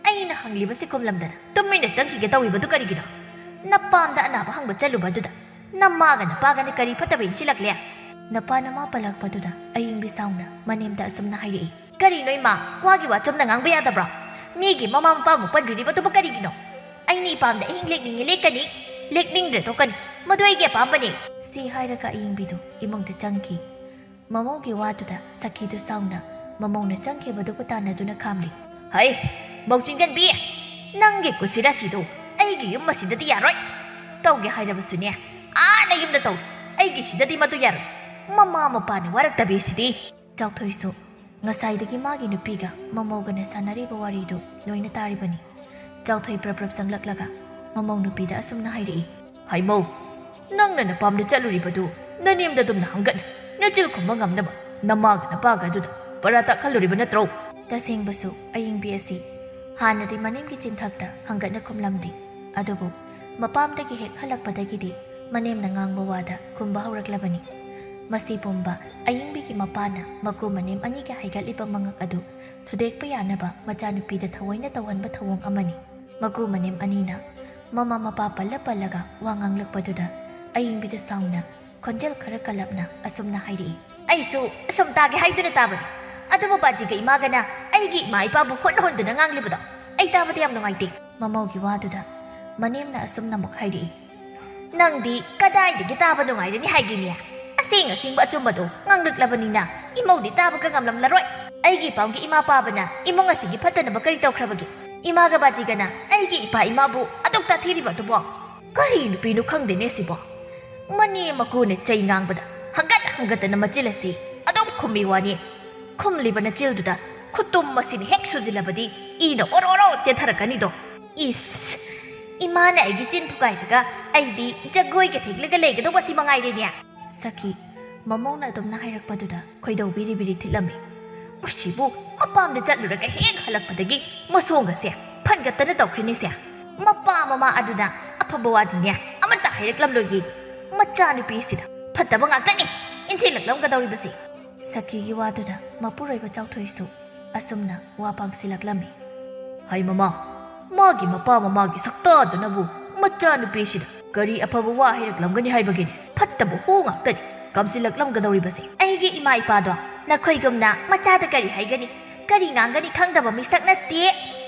ꯑꯩꯅ ꯍꯪꯂꯤꯕꯁꯤ ꯈꯨꯝꯂꯝꯗꯅ ꯇꯨꯃꯤꯟꯅ ꯆꯪꯈꯤꯒꯦ ꯇꯧꯔꯤꯕꯗꯨ ꯀꯔꯤꯒꯤꯅꯣ? ꯅꯄꯥꯝꯗ ꯑꯅꯥꯕ ꯍꯪꯕ ꯆꯠꯂꯨꯕ ꯑꯗꯨꯗ ꯅꯃꯥꯒ ꯅꯄꯥꯒꯅ ꯀꯔꯤ ꯐꯠꯇꯕ ꯏꯟꯁꯤꯜꯂꯛꯂꯦ?" ꯅꯄꯥ ꯅꯃꯥ ꯄꯜꯂꯛꯄꯗꯨꯗ ꯑꯌꯤꯡꯕꯤ ꯁꯥꯎꯅ ꯃꯅꯦꯝꯗ ꯑꯁꯨꯝꯅ ꯍꯥꯏꯔꯛꯏ, "ꯀꯔꯤꯅꯣ ꯏꯃꯥ, ꯋꯥꯒꯤ ꯋꯥ ꯆꯨꯝꯅ ꯉꯥꯡꯕ ꯌꯥꯗꯕ꯭ꯔꯣ? ꯃꯤꯒꯤ ꯃꯃꯥ ꯃꯄꯥꯕꯨ ꯄꯟꯕꯤꯔꯤꯕꯗꯨꯕꯨ ꯀꯔꯤꯒꯤꯅꯣ? ꯑꯩꯅ ꯏꯄꯥꯝꯗ ꯑꯍꯤꯡ ꯂꯦꯛꯅꯤꯡꯉꯦ ꯂꯦꯛꯀꯅꯤ, ꯂꯦꯛꯅꯤꯡꯗ꯭ꯔꯦ ꯇꯣꯛꯀꯅꯤ, ꯃꯗꯨ ꯑꯩꯒꯤ ꯑꯄꯥꯝꯕꯅꯤ꯫" ꯁꯤ ꯍꯥꯏꯔꯒ ꯑꯌꯤꯡꯕꯤꯗꯨ ꯏꯃꯨꯡꯗ ꯆꯪꯈꯤ꯫ ꯃꯃꯧꯒꯤ ꯋꯥꯗꯨꯗ ꯁꯈꯤꯗꯨ ꯁꯥꯎꯅ ꯃꯃꯧꯅ ꯆꯪꯈꯤꯕꯗꯨꯕꯨ ꯇꯥꯟꯅꯗꯨꯅ ꯈꯥꯝꯂꯤ꯫ "ꯍꯩ, ꯃꯧ ꯆꯤꯡꯒꯟꯕꯤ! "ꯅꯪꯒꯤ ꯀꯨꯁꯤꯔꯥꯁꯤꯗꯣ ꯑꯩꯒꯤ ꯌꯨꯝ ꯑꯁꯤꯗꯗꯤ ꯌꯥꯔꯣꯏ꯫ ꯇꯧꯒꯦ ꯍꯥꯏꯔꯕꯁꯨꯅꯦ, ꯑꯥ ꯅꯌꯨꯝꯗ ꯇꯧ꯫ ꯑꯩꯒꯤ ꯁꯤꯗꯗꯤ ꯃꯗꯨ ꯌꯥꯔꯣꯏ꯫ ꯃꯃꯥ ꯃꯄꯥꯅ ꯋꯥꯔꯛꯇꯕꯤ ꯑꯁꯤꯗꯤ꯫" ꯆꯥꯎꯊꯣꯏꯁꯨ ꯉꯁꯥꯏꯗꯒꯤ ꯃꯥꯒꯤ ꯅꯨꯄꯤꯒ ꯃꯃꯧꯒꯅ ꯁꯥꯟꯅꯔꯤꯕ ꯋꯥꯔꯤꯗꯨ ꯂꯣꯏꯅ ꯇꯥꯔꯤꯕꯅꯤ꯫ ꯆꯥꯎꯊꯣꯏ ꯄ꯭ꯔꯞ ꯄ꯭ꯔꯞ ꯆꯪꯂꯛꯂꯒ ꯃꯃꯧ ꯅꯨꯄꯤꯗ ꯑꯁꯨꯝꯅ ꯍꯥꯏꯔꯛꯏ, "ꯍꯩꯃꯧ, ꯅꯪꯅ ꯅꯄꯥꯝꯗ ꯆꯠꯂꯨꯔꯤꯕꯗꯨ ꯅꯅꯦꯝꯗ ꯑꯗꯨꯝꯅ ꯍꯪꯒꯠꯅ ꯅꯆꯤꯜ ꯈꯨꯝꯕ ꯉꯝꯅꯕ ꯅꯃꯥꯒ ꯅꯄꯥꯒ ꯑꯗꯨꯗ ꯄꯔꯥ ꯇꯥꯛꯍꯜꯂꯨꯔꯤꯕ ꯅꯠꯇ꯭ꯔꯣ?" ꯇꯁꯦꯡꯕꯁꯨ ꯑꯌꯤꯡꯕꯤ ꯑꯁꯤ ꯍꯥꯟꯅꯗꯤ ꯃꯅꯦꯝꯒꯤ ꯆꯤꯟꯊꯛꯇ ꯍꯪꯒꯠꯅ ꯈꯨꯝꯂꯝꯗꯦ꯫ ꯑꯗꯨꯕꯨ ꯃꯄꯥꯝꯗꯒꯤ ꯍꯦꯛ ꯍꯜꯂꯛꯄꯗꯒꯤꯗꯤ ꯃꯅꯦꯝꯅ ꯉꯥꯡꯕ ꯋꯥꯗ ꯈꯨꯝꯕ ꯍꯧꯔꯛꯂꯕꯅꯤ꯫ ꯃꯁꯤ ꯄꯨꯝꯕ ꯑꯌꯤꯡꯕꯤꯒꯤ ꯃꯄꯥꯅ ꯃꯀꯨ ꯃꯅꯦꯝ ꯑꯅꯤꯒꯤ ꯍꯥꯏꯒꯠꯂꯤꯕ ꯃꯉꯛ ꯑꯗꯨ ꯊꯨꯗꯦꯛꯄ ꯌꯥꯅꯕ ꯃꯆꯥꯅꯨꯄꯤꯗ ꯊꯑꯣꯏꯅ ꯇꯧꯍꯟꯕ ꯊꯧꯑꯣꯡ ꯑꯃꯅꯤ꯫ ꯃꯀꯨ ꯃꯅꯦꯝ ꯑꯅꯤꯅ ꯃꯃꯥ ꯃꯄꯥ ꯄꯜꯂ ꯄꯜꯂꯒ ꯋꯥ ꯉꯥꯡꯂꯛꯄꯗꯨꯗ ꯑꯌꯤꯡꯕꯤꯗꯨ ꯁꯥꯎꯅ ꯈꯣꯟꯖꯦꯜ ꯈꯔ ꯀꯜꯂꯞꯅ ꯑꯁꯨꯝꯅ ꯍꯥꯏꯔꯛꯏ, "ꯑꯩꯁꯨ ꯑꯁꯨꯝ ꯇꯥꯒꯦ ꯍꯥꯏꯗꯨꯅ ꯇꯥꯕꯅꯤ꯫ ꯑꯗꯨꯕꯨ ꯕꯥꯖꯤꯒ ꯏꯃꯥꯒꯅ ꯑꯩꯒꯤ ꯏꯃꯥ ꯏꯄꯥꯕꯨ ꯍꯨꯟ ꯍꯨꯟꯗꯨꯅ ꯉꯥꯡꯂꯤꯕꯗꯣ ꯑꯩ ꯇꯥꯕꯗ ꯌꯥꯝ ꯅꯨꯡꯉꯥꯏꯇꯦ꯫" ꯃꯃꯧꯒꯤ ꯋꯥꯗꯨꯗ ꯃꯅꯦꯝꯅ ꯑꯁꯨꯝꯅ ꯑꯃꯨꯛ ꯍꯥꯏꯔꯛꯏ, "ꯅꯪꯗꯤ ꯀꯗꯥꯏꯗꯒꯤ ꯇꯥꯕ ꯅꯨꯡꯉꯥꯏꯔꯅꯤ ꯍꯥꯏꯒꯦꯅꯦ? ꯑꯁꯦꯡ ꯑꯁꯦꯡꯕ ꯑꯆꯨꯝꯕꯗꯣ ꯉꯥꯡꯂꯛꯂꯕꯅꯤꯅ ꯏꯃꯧꯗꯤ ꯇꯥꯕꯒ ꯉꯝꯂꯝꯂꯔꯣꯏ꯫ ꯑꯩꯒꯤ ꯏꯄꯥꯝꯒꯤ ꯏꯃꯥ ꯄꯥꯕꯅ ꯏꯃꯨꯡ ꯑꯁꯤꯒꯤ ꯐꯠꯇꯅꯕ ꯀꯔꯤ ꯇꯧꯈ꯭ꯔꯕꯒꯦ? ꯏꯃꯥꯒ ꯕꯥꯖꯤꯒꯅ ꯑꯩꯒꯤ ꯏꯄꯥ ꯏꯃꯥꯕꯨ ꯑꯗꯨꯛ ꯇꯥꯊꯤꯔꯤꯕ ꯑꯗꯨꯕꯣ? ꯀꯔꯤ ꯅꯨꯄꯤꯅꯣ ꯈꯪꯗꯦꯅꯦ ꯁꯤꯕꯣ?" ꯃꯅꯦꯝ ꯃꯀꯨꯅ ꯆꯩ ꯉꯥꯡꯕꯗ ꯍꯪꯒꯠ ꯍꯪꯒꯠꯇꯅ ꯃꯆꯤꯜ ꯑꯁꯤ ꯑꯗꯨꯝ ꯈꯨꯝꯃꯤ ꯋꯥꯅꯤ꯫ ꯈꯨꯝꯂꯤꯕ ꯅꯆꯤꯜꯗꯨꯗ ꯈꯨꯇꯨꯝ ꯑꯁꯤꯅ ꯍꯦꯛ ꯁꯨꯖꯤꯜꯂꯕꯗꯤ ꯏꯅ ꯑꯣꯔꯣ ꯑꯣꯔꯣ ꯆꯦꯟꯊꯔꯛꯀꯅꯤꯗꯣ꯫ ꯏꯁ! ꯏꯃꯥꯅ ꯑꯩꯒꯤ ꯆꯤꯟ ꯊꯨꯒꯥꯏꯔꯒ ꯑꯩꯗꯤ ꯖꯒꯣꯏꯒ ꯊꯦꯛꯂꯒ ꯂꯩꯒꯗꯧꯕ ꯑꯁꯤ ꯃꯉꯥꯏꯔꯦꯅꯦ꯫ ꯁꯈꯤ ꯃꯃꯧꯅ ꯑꯗꯨꯝꯅ ꯍꯥꯏꯔꯛꯄꯗꯨꯗ ꯈꯣꯏꯗꯧ ꯕꯤꯔꯤ ꯕꯤꯔꯤ ꯊꯤꯠꯂꯝꯃꯤ꯫ ꯃꯁꯤꯕꯨ ꯃꯄꯥꯝꯗ ꯆꯠꯂꯨꯔꯒ ꯍꯦꯛ ꯍꯜꯂꯛꯄꯗꯒꯤ ꯃꯁꯣꯡꯒꯁꯦ ꯐꯟꯒꯠꯇꯅ ꯇꯧꯈ꯭ꯔꯤꯅꯤꯁꯦ꯫ ꯃꯄꯥ ꯃꯃꯥ ꯑꯗꯨꯅ ꯑꯐꯕ ꯋꯥꯗꯤꯅꯦ ꯑꯃꯠꯇ ꯍꯥꯏꯔꯛꯂꯝꯂꯣꯏꯌꯦ꯫ ꯃꯆꯥꯅꯨꯄꯤꯁꯤꯗ ꯐꯠꯇꯕ ꯉꯥꯛꯇꯅꯤ ꯏꯟꯁꯤꯜꯂꯛꯂꯝꯒꯗꯧꯔꯤꯕꯁꯤ꯫ ꯁꯈꯤꯒꯤ ꯋꯥꯗꯨꯗ ꯃꯄꯨꯔꯣꯏꯕ ꯆꯥꯎꯊꯣꯏꯁꯨ ꯑꯁꯨꯝꯅ ꯋꯥ ꯄꯥꯡꯁꯤꯜꯂꯛꯂꯝꯃꯤ꯫ ꯍꯩ ꯃꯃꯥ, ꯃꯥꯒꯤ ꯃꯄꯥ ꯃꯃꯥꯒꯤ ꯁꯛꯇꯥꯗꯨꯅꯕꯨ ꯃꯆꯥꯅꯨꯄꯤꯁꯤꯗ ꯀꯔꯤ ꯑꯐꯕ ꯋꯥ ꯍꯥꯏꯔꯛꯂꯝꯒꯅꯤ ꯍꯥꯏꯕꯒꯤꯅꯤ? ꯐꯠꯇꯕ ꯍꯨ ꯉꯥꯛꯇꯅꯤ ꯀꯝꯁꯤꯜꯂꯛꯂꯝꯒꯗꯧꯔꯤꯕꯁꯦ꯫ ꯑꯩꯒꯤ ꯏꯃꯥ ꯏꯄꯥꯗꯣ ꯅꯈꯣꯏꯒꯨꯝꯅ ꯃꯆꯥꯗ ꯀꯔꯤ ꯍꯥꯏꯒꯅꯤ, ꯀꯔꯤ ꯉꯥꯡꯒꯅꯤ ꯈꯪꯗꯕ ꯃꯤꯁꯛ ꯅꯠꯇꯦ꯫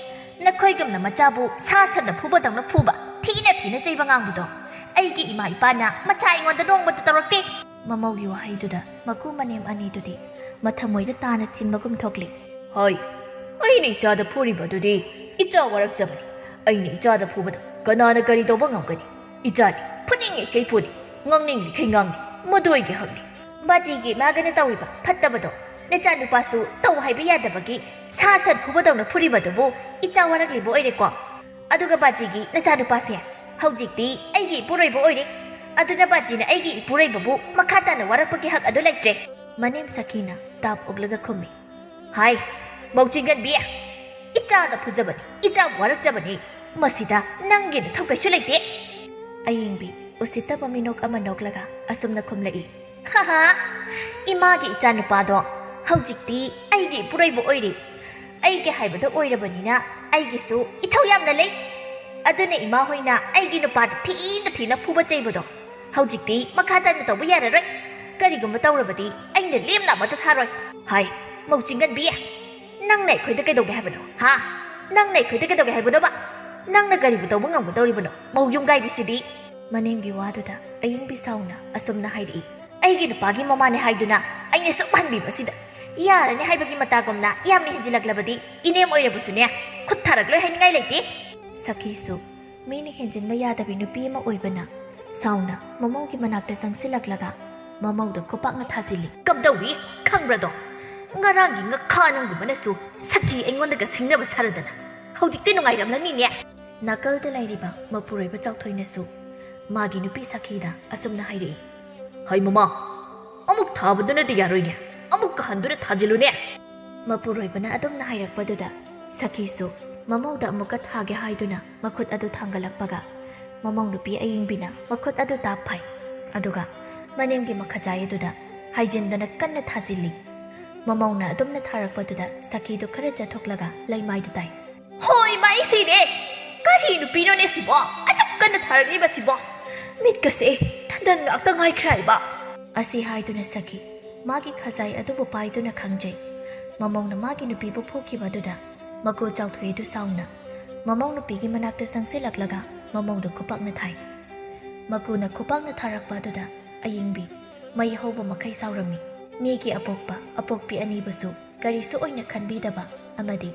ꯅꯈꯣꯏꯒꯨꯝꯅ ꯃꯆꯥꯕꯨ ꯁꯥ ꯁꯟꯅ ꯐꯨꯕꯗꯧꯅ ꯐꯨꯕ, ꯊꯤꯅ ꯊꯤꯅ ꯆꯩꯕ ꯉꯥꯡꯕꯗꯣ ꯑꯩꯒꯤ ꯏꯃꯥ ꯏꯄꯥꯅ ꯃꯆꯥ ꯑꯩꯉꯣꯟꯗ ꯅꯣꯡꯃꯇ ꯇꯧꯔꯛꯇꯦ꯫ ꯃꯃꯧꯒꯤ ꯋꯥꯍꯩꯗꯨꯗ ꯃꯀꯨ ꯃꯅꯦꯝ ꯑꯅꯤꯗꯨꯗꯤ ꯃꯊꯃꯣꯏꯗ ꯇꯥꯅ ꯊꯤꯟꯕꯒꯨꯝ ꯊꯣꯛꯂꯤ꯫ ꯍꯣꯏ, ꯑꯩꯅ ꯏꯆꯥꯗ ꯐꯨꯔꯤꯕꯗꯨꯗꯤ ꯏꯆꯥ ꯋꯥꯔꯛꯆꯕꯅꯤ꯫ ꯑꯩꯅ ꯏꯆꯥꯗ ꯐꯨꯕꯗ ꯀꯅꯥꯅ ꯀꯔꯤ ꯇꯧꯕ ꯉꯝꯒꯅꯤ? ꯏꯆꯥꯅꯤ, ꯐꯨꯅꯤꯡꯉꯤꯈꯩ ꯐꯨꯅꯤ, ꯉꯥꯡꯅꯤꯡꯂꯤꯈꯩ ꯉꯥꯡꯅꯤ, ꯃꯗꯨ ꯑꯩꯒꯤ ꯍꯛꯅꯤ꯫ ꯕꯥꯖꯤꯒꯤ ꯏꯃꯥꯒꯅ ꯇꯧꯔꯤꯕ ꯐꯠꯇꯕꯗꯣ ꯅꯆꯥꯅꯨꯄꯥꯁꯨ ꯇꯧ ꯍꯥꯏꯕ ꯌꯥꯗꯕꯒꯤ ꯁꯥ ꯁꯟ ꯐꯨꯕꯗꯧꯅ ꯐꯨꯔꯤꯕꯗꯨꯕꯨ ꯏꯆꯥ ꯋꯥꯔꯛꯂꯤꯕ ꯑꯣꯏꯔꯦꯀꯣ꯫ ꯑꯗꯨꯒ ꯕꯥꯖꯤꯒꯤ ꯅꯆꯥꯅꯨꯄꯥꯁꯦ ꯍꯧꯖꯤꯛꯇꯤ ꯑꯩꯒꯤ ꯏꯄꯨꯔꯣꯏꯕ ꯑꯣꯏꯔꯦ꯫ ꯑꯗꯨꯅ ꯕꯥꯖꯤꯅ ꯑꯩꯒꯤ ꯏꯄꯨꯔꯣꯏꯕꯕꯨ ꯃꯈꯥ ꯇꯥꯅ ꯋꯥꯔꯛꯄꯒꯤ ꯍꯛ ꯑꯗꯨ ꯂꯩꯇ꯭ꯔꯦ꯫ ꯃꯅꯦꯝ ꯁꯈꯤꯅ ꯇꯥꯞ ꯑꯣꯛꯂꯒ ꯈꯨꯝꯃꯤ꯫ ꯍꯥꯏ, ꯃꯧꯆꯤꯡꯒꯟꯕꯤ! ꯏꯆꯥꯗ ꯐꯨꯖꯕꯅꯤ, ꯏꯆꯥꯕꯨ ꯋꯥꯔꯛꯆꯕꯅꯤ꯫ ꯃꯁꯤꯗ ꯅꯪꯒꯤ ꯅꯊꯧ ꯀꯩꯁꯨ ꯂꯩꯇꯦ꯫ ꯑꯌꯦꯡꯕꯤ ꯎꯁꯤꯠꯇꯕ ꯃꯤꯅꯣꯛ ꯑꯃ ꯅꯣꯛꯂꯒ ꯑꯁꯨꯝꯅ ꯈꯨꯝꯂꯛꯏ꯫ ꯍꯥꯍꯥ, ꯏꯃꯥꯒꯤ ꯏꯆꯥꯅꯨꯄꯥꯗꯣ ꯍꯧꯖꯤꯛꯇꯤ ꯑꯩꯒꯤ ꯏꯄꯨꯔꯣꯏꯕ ꯑꯣꯏꯔꯦ꯫ ꯑꯩꯒꯤ ꯍꯥꯏꯕꯗꯣ ꯑꯣꯏꯔꯕꯅꯤꯅ ꯑꯩꯒꯤꯁꯨ ꯏꯊꯧ ꯌꯥꯝꯅ ꯂꯩ꯫ ꯑꯗꯨꯅ ꯏꯃꯥ ꯍꯣꯏꯅ ꯑꯩꯒꯤ ꯅꯨꯄꯥꯗ ꯊꯤꯅ ꯊꯤꯅ ꯐꯨꯕ ꯆꯩꯕꯗꯣ ꯍꯧꯖꯤꯛꯇꯤ ꯃꯈꯥ ꯇꯥꯅ ꯇꯧꯕ ꯌꯥꯔꯔꯣꯏ꯫ ꯀꯔꯤꯒꯨꯝꯕ ꯇꯧꯔꯕꯗꯤ ꯑꯩꯅ ꯂꯦꯝꯅ ꯑꯃꯠꯇ ꯊꯥꯔꯣꯏ꯫ ꯍꯥꯏ, ꯃꯧ ꯆꯤꯡꯒꯟꯕꯤ! ꯅꯪꯅ ꯑꯩꯈꯣꯏꯗ ꯀꯩꯗꯧꯒꯦ ꯍꯥꯏꯕꯅꯣ? ꯍꯥ? ꯅꯪꯅ ꯑꯩꯈꯣꯏꯗ ꯀꯩꯗꯧꯒꯦ ꯍꯥꯏꯕꯅꯣꯕ? ꯅꯪꯅ ꯀꯔꯤꯕꯨ ꯇꯧꯕ ꯉꯝꯒꯗꯧꯔꯤꯕꯅꯣ, ꯃꯧ ꯌꯨꯝꯒꯥꯏꯕꯤꯁꯤꯗꯤ? ꯃꯅꯦꯝꯒꯤ ꯋꯥꯗꯨꯗ ꯑꯌꯤꯡꯕꯤ ꯁꯥꯎꯅ ꯑꯁꯨꯝꯅ ꯍꯥꯏꯔꯛꯏ꯫ ꯑꯩꯒꯤ ꯅꯨꯄꯥꯒꯤ ꯃꯃꯥꯅꯦ ꯍꯥꯏꯗꯨꯅ ꯑꯩꯅ ꯁꯨꯛ ꯍꯟꯕꯤꯕꯁꯤꯗ, ꯌꯥꯔꯅꯤ ꯍꯥꯏꯕꯒꯤ ꯃꯇꯥꯒꯨꯝꯅ ꯌꯥꯝꯅ ꯍꯦꯟꯖꯤꯜꯂꯛꯂꯕꯗꯤ ꯏꯅꯦꯝ ꯑꯣꯏꯔꯕꯁꯨꯅꯦ, ꯈꯨꯠ ꯊꯥꯔꯛꯂꯣꯏ ꯍꯥꯏꯅꯤꯡꯉꯥꯏ ꯂꯩꯇꯦ꯫ ꯁꯈꯤꯁꯨ ꯃꯤꯅ ꯍꯦꯟꯖꯤꯟꯕ ꯌꯥꯗꯕꯤ ꯅꯨꯄꯤ ꯑꯃ ꯑꯣꯏꯕꯅ ꯁꯥꯎꯅ ꯃꯃꯧꯒꯤ ꯃꯅꯥꯛꯇ ꯆꯪꯁꯤꯜꯂꯛꯂꯒ ꯃꯃꯧꯗ ꯈꯨꯄꯥꯛꯅ ꯊꯥꯖꯤꯜꯂꯤ꯫ ꯀꯝꯗꯧꯏ ꯈꯪꯕ꯭ꯔꯗꯣ? ꯉꯔꯥꯡꯒꯤ ꯉꯈꯥ ꯅꯪꯒꯨꯝꯕꯅꯁꯨ ꯁꯈꯤ ꯑꯩꯉꯣꯟꯗꯒ ꯁꯤꯡꯅꯕ ꯁꯥꯔꯗꯅ ꯍꯧꯖꯤꯛꯇꯤ ꯅꯨꯡꯉꯥꯏꯔꯝꯂꯅꯤꯅꯦ꯫ ꯅꯥꯀꯜꯗ ꯂꯩꯔꯤꯕ ꯃꯄꯨꯔꯣꯏꯕ ꯆꯥꯎꯊꯣꯏꯅꯁꯨ ꯃꯥꯒꯤ ꯅꯨꯄꯤ ꯁꯈꯤꯗ ꯑꯁꯨꯝꯅ ꯍꯥꯏꯔꯛꯏ꯫ ꯍꯩ ꯃꯃꯥ, ꯑꯃꯨꯛ ꯊꯥꯕꯗꯨꯅꯗꯤ ꯌꯥꯔꯣꯏꯅꯦ, ꯑꯃꯨꯛꯀ ꯍꯟꯗꯨꯅ ꯊꯥꯖꯤꯜꯂꯨꯅꯦ꯫ ꯃꯄꯨꯔꯣꯏꯕꯅ ꯑꯗꯨꯝꯅ ꯍꯥꯏꯔꯛꯄꯗꯨꯗ ꯁꯈꯤꯁꯨ ꯃꯃꯧꯗ ꯑꯃꯨꯛꯀ ꯊꯥꯒꯦ ꯍꯥꯏꯗꯨꯅ ꯃꯈꯨꯠ ꯑꯗꯨ ꯊꯥꯡꯒꯠꯂꯛꯄꯒ ꯃꯃꯧ ꯅꯨꯄꯤ ꯑꯌꯤꯡꯕꯤꯅ ꯃꯈꯨꯠ ꯑꯗꯨ ꯇꯥꯞ ꯐꯥꯏ꯫ ꯑꯗꯨꯒ ꯃꯅꯤꯡꯒꯤ ꯃꯈꯖꯥꯏ ꯑꯗꯨꯗ ꯍꯥꯏꯖꯤꯟꯗꯅ ꯀꯟꯅ ꯊꯥꯖꯤꯜꯂꯤ꯫ ꯃꯃꯧꯅ ꯑꯗꯨꯝꯅ ꯊꯥꯔꯛꯄꯗꯨꯗ ꯁꯈꯤꯗꯨ ꯈꯔ ꯆꯠꯊꯣꯛꯂꯒ ꯂꯩꯃꯥꯏꯗ ꯇꯥꯏ꯫ ꯍꯣꯏ, ꯃꯥ ꯑꯩ ꯁꯤꯔꯦ! ꯀꯔꯤ ꯅꯨꯄꯤꯅꯣꯅꯦ ꯁꯤꯕꯣ? ꯑꯁꯨꯛ ꯀꯟꯅ ꯊꯥꯔꯛꯂꯤꯕꯁꯤꯕꯣ? ꯃꯤꯠꯀꯁꯦ ꯇꯟꯗꯟ ꯉꯥꯛꯇ ꯉꯥꯏꯈ꯭ꯔꯦ ꯍꯥꯏꯕ꯫ ꯑꯁꯤ ꯍꯥꯏꯗꯨꯅ ꯁꯈꯤ ꯃꯥꯒꯤ ꯈꯖꯥꯏ ꯑꯗꯨꯕꯨ ꯄꯥꯏꯗꯨꯅ ꯈꯪꯖꯩ꯫ ꯃꯃꯧꯅ ꯃꯥꯒꯤ ꯅꯨꯄꯤꯕꯨ ꯐꯨꯈꯤꯕꯗꯨꯗ ꯃꯀꯨ ꯆꯥꯎꯊꯣꯏ ꯑꯗꯨ ꯁꯥꯎꯅ ꯃꯃꯧ ꯅꯨꯄꯤꯒꯤ ꯃꯅꯥꯛꯇ ꯆꯪꯁꯤꯜꯂꯛꯂꯒ ꯃꯃꯧꯗ ꯈꯨꯄꯥꯛꯅ ꯊꯥꯏ꯫ ꯃꯀꯨꯅ ꯈꯨꯄꯥꯛꯅ ꯊꯥꯔꯛꯄ ꯑꯗꯨꯗ ꯑꯌꯤꯡꯕꯤ ꯃꯩ ꯍꯧꯕ ꯃꯈꯩ ꯁꯥꯎꯔꯝꯃꯤ꯫ ꯃꯤꯒꯤ ꯑꯄꯣꯛꯄ ꯑꯄꯣꯛꯄꯤ ꯑꯅꯤꯕꯨꯁꯨ ꯀꯔꯤꯁꯨ ꯑꯣꯏꯅ ꯈꯟꯕꯤꯗꯕ ꯑꯃꯗꯤ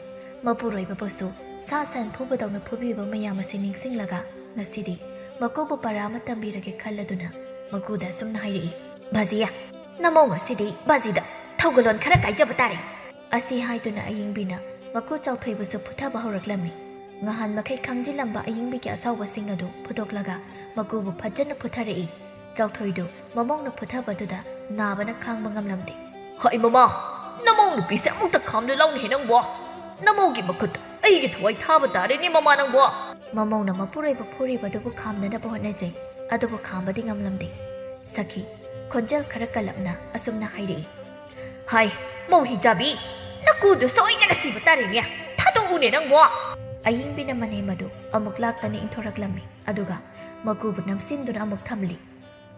ꯃꯄꯨꯔꯣꯏꯕꯕꯨꯁꯨ ꯁꯥ ꯁꯟ ꯐꯨꯕꯗꯧꯅ ꯐꯨꯕꯤꯕ ꯃꯌꯥꯝ ꯑꯁꯤ ꯅꯤꯡꯁꯤꯡꯂꯒ ꯉꯁꯤꯗꯤ ꯃꯀꯨꯕꯨ ꯄꯔꯥ ꯑꯃ ꯇꯝꯕꯤꯔꯒꯦ ꯈꯜꯂꯗꯨꯅ ꯃꯀꯨꯗ ꯑꯁꯨꯝꯅ ꯍꯥꯏꯔꯛꯏ, "ꯕꯥꯖꯤꯌꯥ, ꯅꯃꯧ ꯉꯁꯤꯗꯤ ꯕꯥꯖꯤꯗ ꯊꯧꯒꯜꯂꯣꯟ ꯈꯔ ꯀꯥꯏꯖꯕ ꯇꯥꯔꯦ"꯫ ꯑꯁꯤ ꯍꯥꯏꯗꯨꯅ ꯑꯌꯤꯡꯕꯤꯅ ꯃꯀꯨ ꯆꯥꯎꯊꯣꯏꯕꯨꯁꯨ ꯐꯨꯊꯕ ꯍꯧꯔꯛꯂꯝꯃꯤ꯫ ꯉꯍꯥꯟ ꯃꯈꯩ ꯈꯥꯡꯖꯤꯜꯂꯝꯕ ꯑꯌꯤꯡꯕꯤꯒꯤ ꯑꯁꯥꯎꯕꯁꯤꯡ ꯑꯗꯨ ꯐꯨꯗꯣꯛꯂꯒ ꯃꯀꯨꯕꯨ ꯐꯖꯅ ꯐꯨꯊꯔꯛꯏ꯫ ꯆꯥꯎꯊꯣꯏꯗꯨ ꯃꯃꯧꯅ ꯐꯨꯊꯕꯗꯨꯗ ꯅꯥꯕꯅ ꯈꯥꯡꯕ ꯉꯝꯂꯝꯗꯦ꯫ "ꯍꯥꯏ ꯃꯃꯥ, ꯅꯃꯧ ꯅꯨꯄꯤꯁꯦ ꯑꯃꯨꯛꯇ ꯈꯥꯝꯂꯨ ꯂꯥꯎꯅꯦꯍꯦ ꯅꯪꯕꯣ꯫ ꯅꯃꯧꯒꯤ ꯃꯈꯨꯠꯇ ꯑꯩꯒꯤ ꯊꯋꯥꯏ ꯊꯥꯕ ꯇꯥꯔꯦꯅꯦ ꯃꯃꯥ ꯅꯪꯕꯣ"꯫ ꯃꯃꯧꯅ ꯃꯄꯨꯔꯣꯏꯕ ꯐꯨꯔꯤꯕꯗꯨꯕꯨ ꯈꯥꯝꯅꯅꯕ ꯍꯣꯠꯅꯖꯩ, ꯑꯗꯨꯕꯨ ꯈꯥꯝꯕꯗꯤ ꯉꯝꯂꯝꯗꯦ꯫ ꯁꯈꯤ, ꯈꯣꯟꯖꯦꯜ ꯈꯔ ꯀꯜꯂꯞꯅ ꯑꯁꯨꯝꯅ ꯍꯥꯏꯔꯛꯏ, "ꯍꯥꯏ, ꯃꯧ ꯍꯤꯡꯆꯥꯕꯤ, ꯅꯀꯨꯗꯨ ꯁꯣꯏꯗꯅ ꯁꯤꯕ ꯇꯥꯔꯦꯅꯦ꯫ ꯊꯥꯗꯣꯛꯎꯅꯦ ꯅꯪꯕꯣ"꯫ ꯑꯌꯤꯡꯕꯤꯅ ꯃꯅꯦꯝ ꯑꯗꯨ ꯑꯃꯨꯛ ꯂꯥꯛꯇꯅ ꯏꯟꯊꯣꯔꯛꯂꯝꯃꯤ, ꯑꯗꯨꯒ ꯃꯀꯨꯕꯨ ꯅꯝꯁꯤꯟꯗꯨꯅ ꯑꯃꯨꯛ ꯊꯝꯂꯤ꯫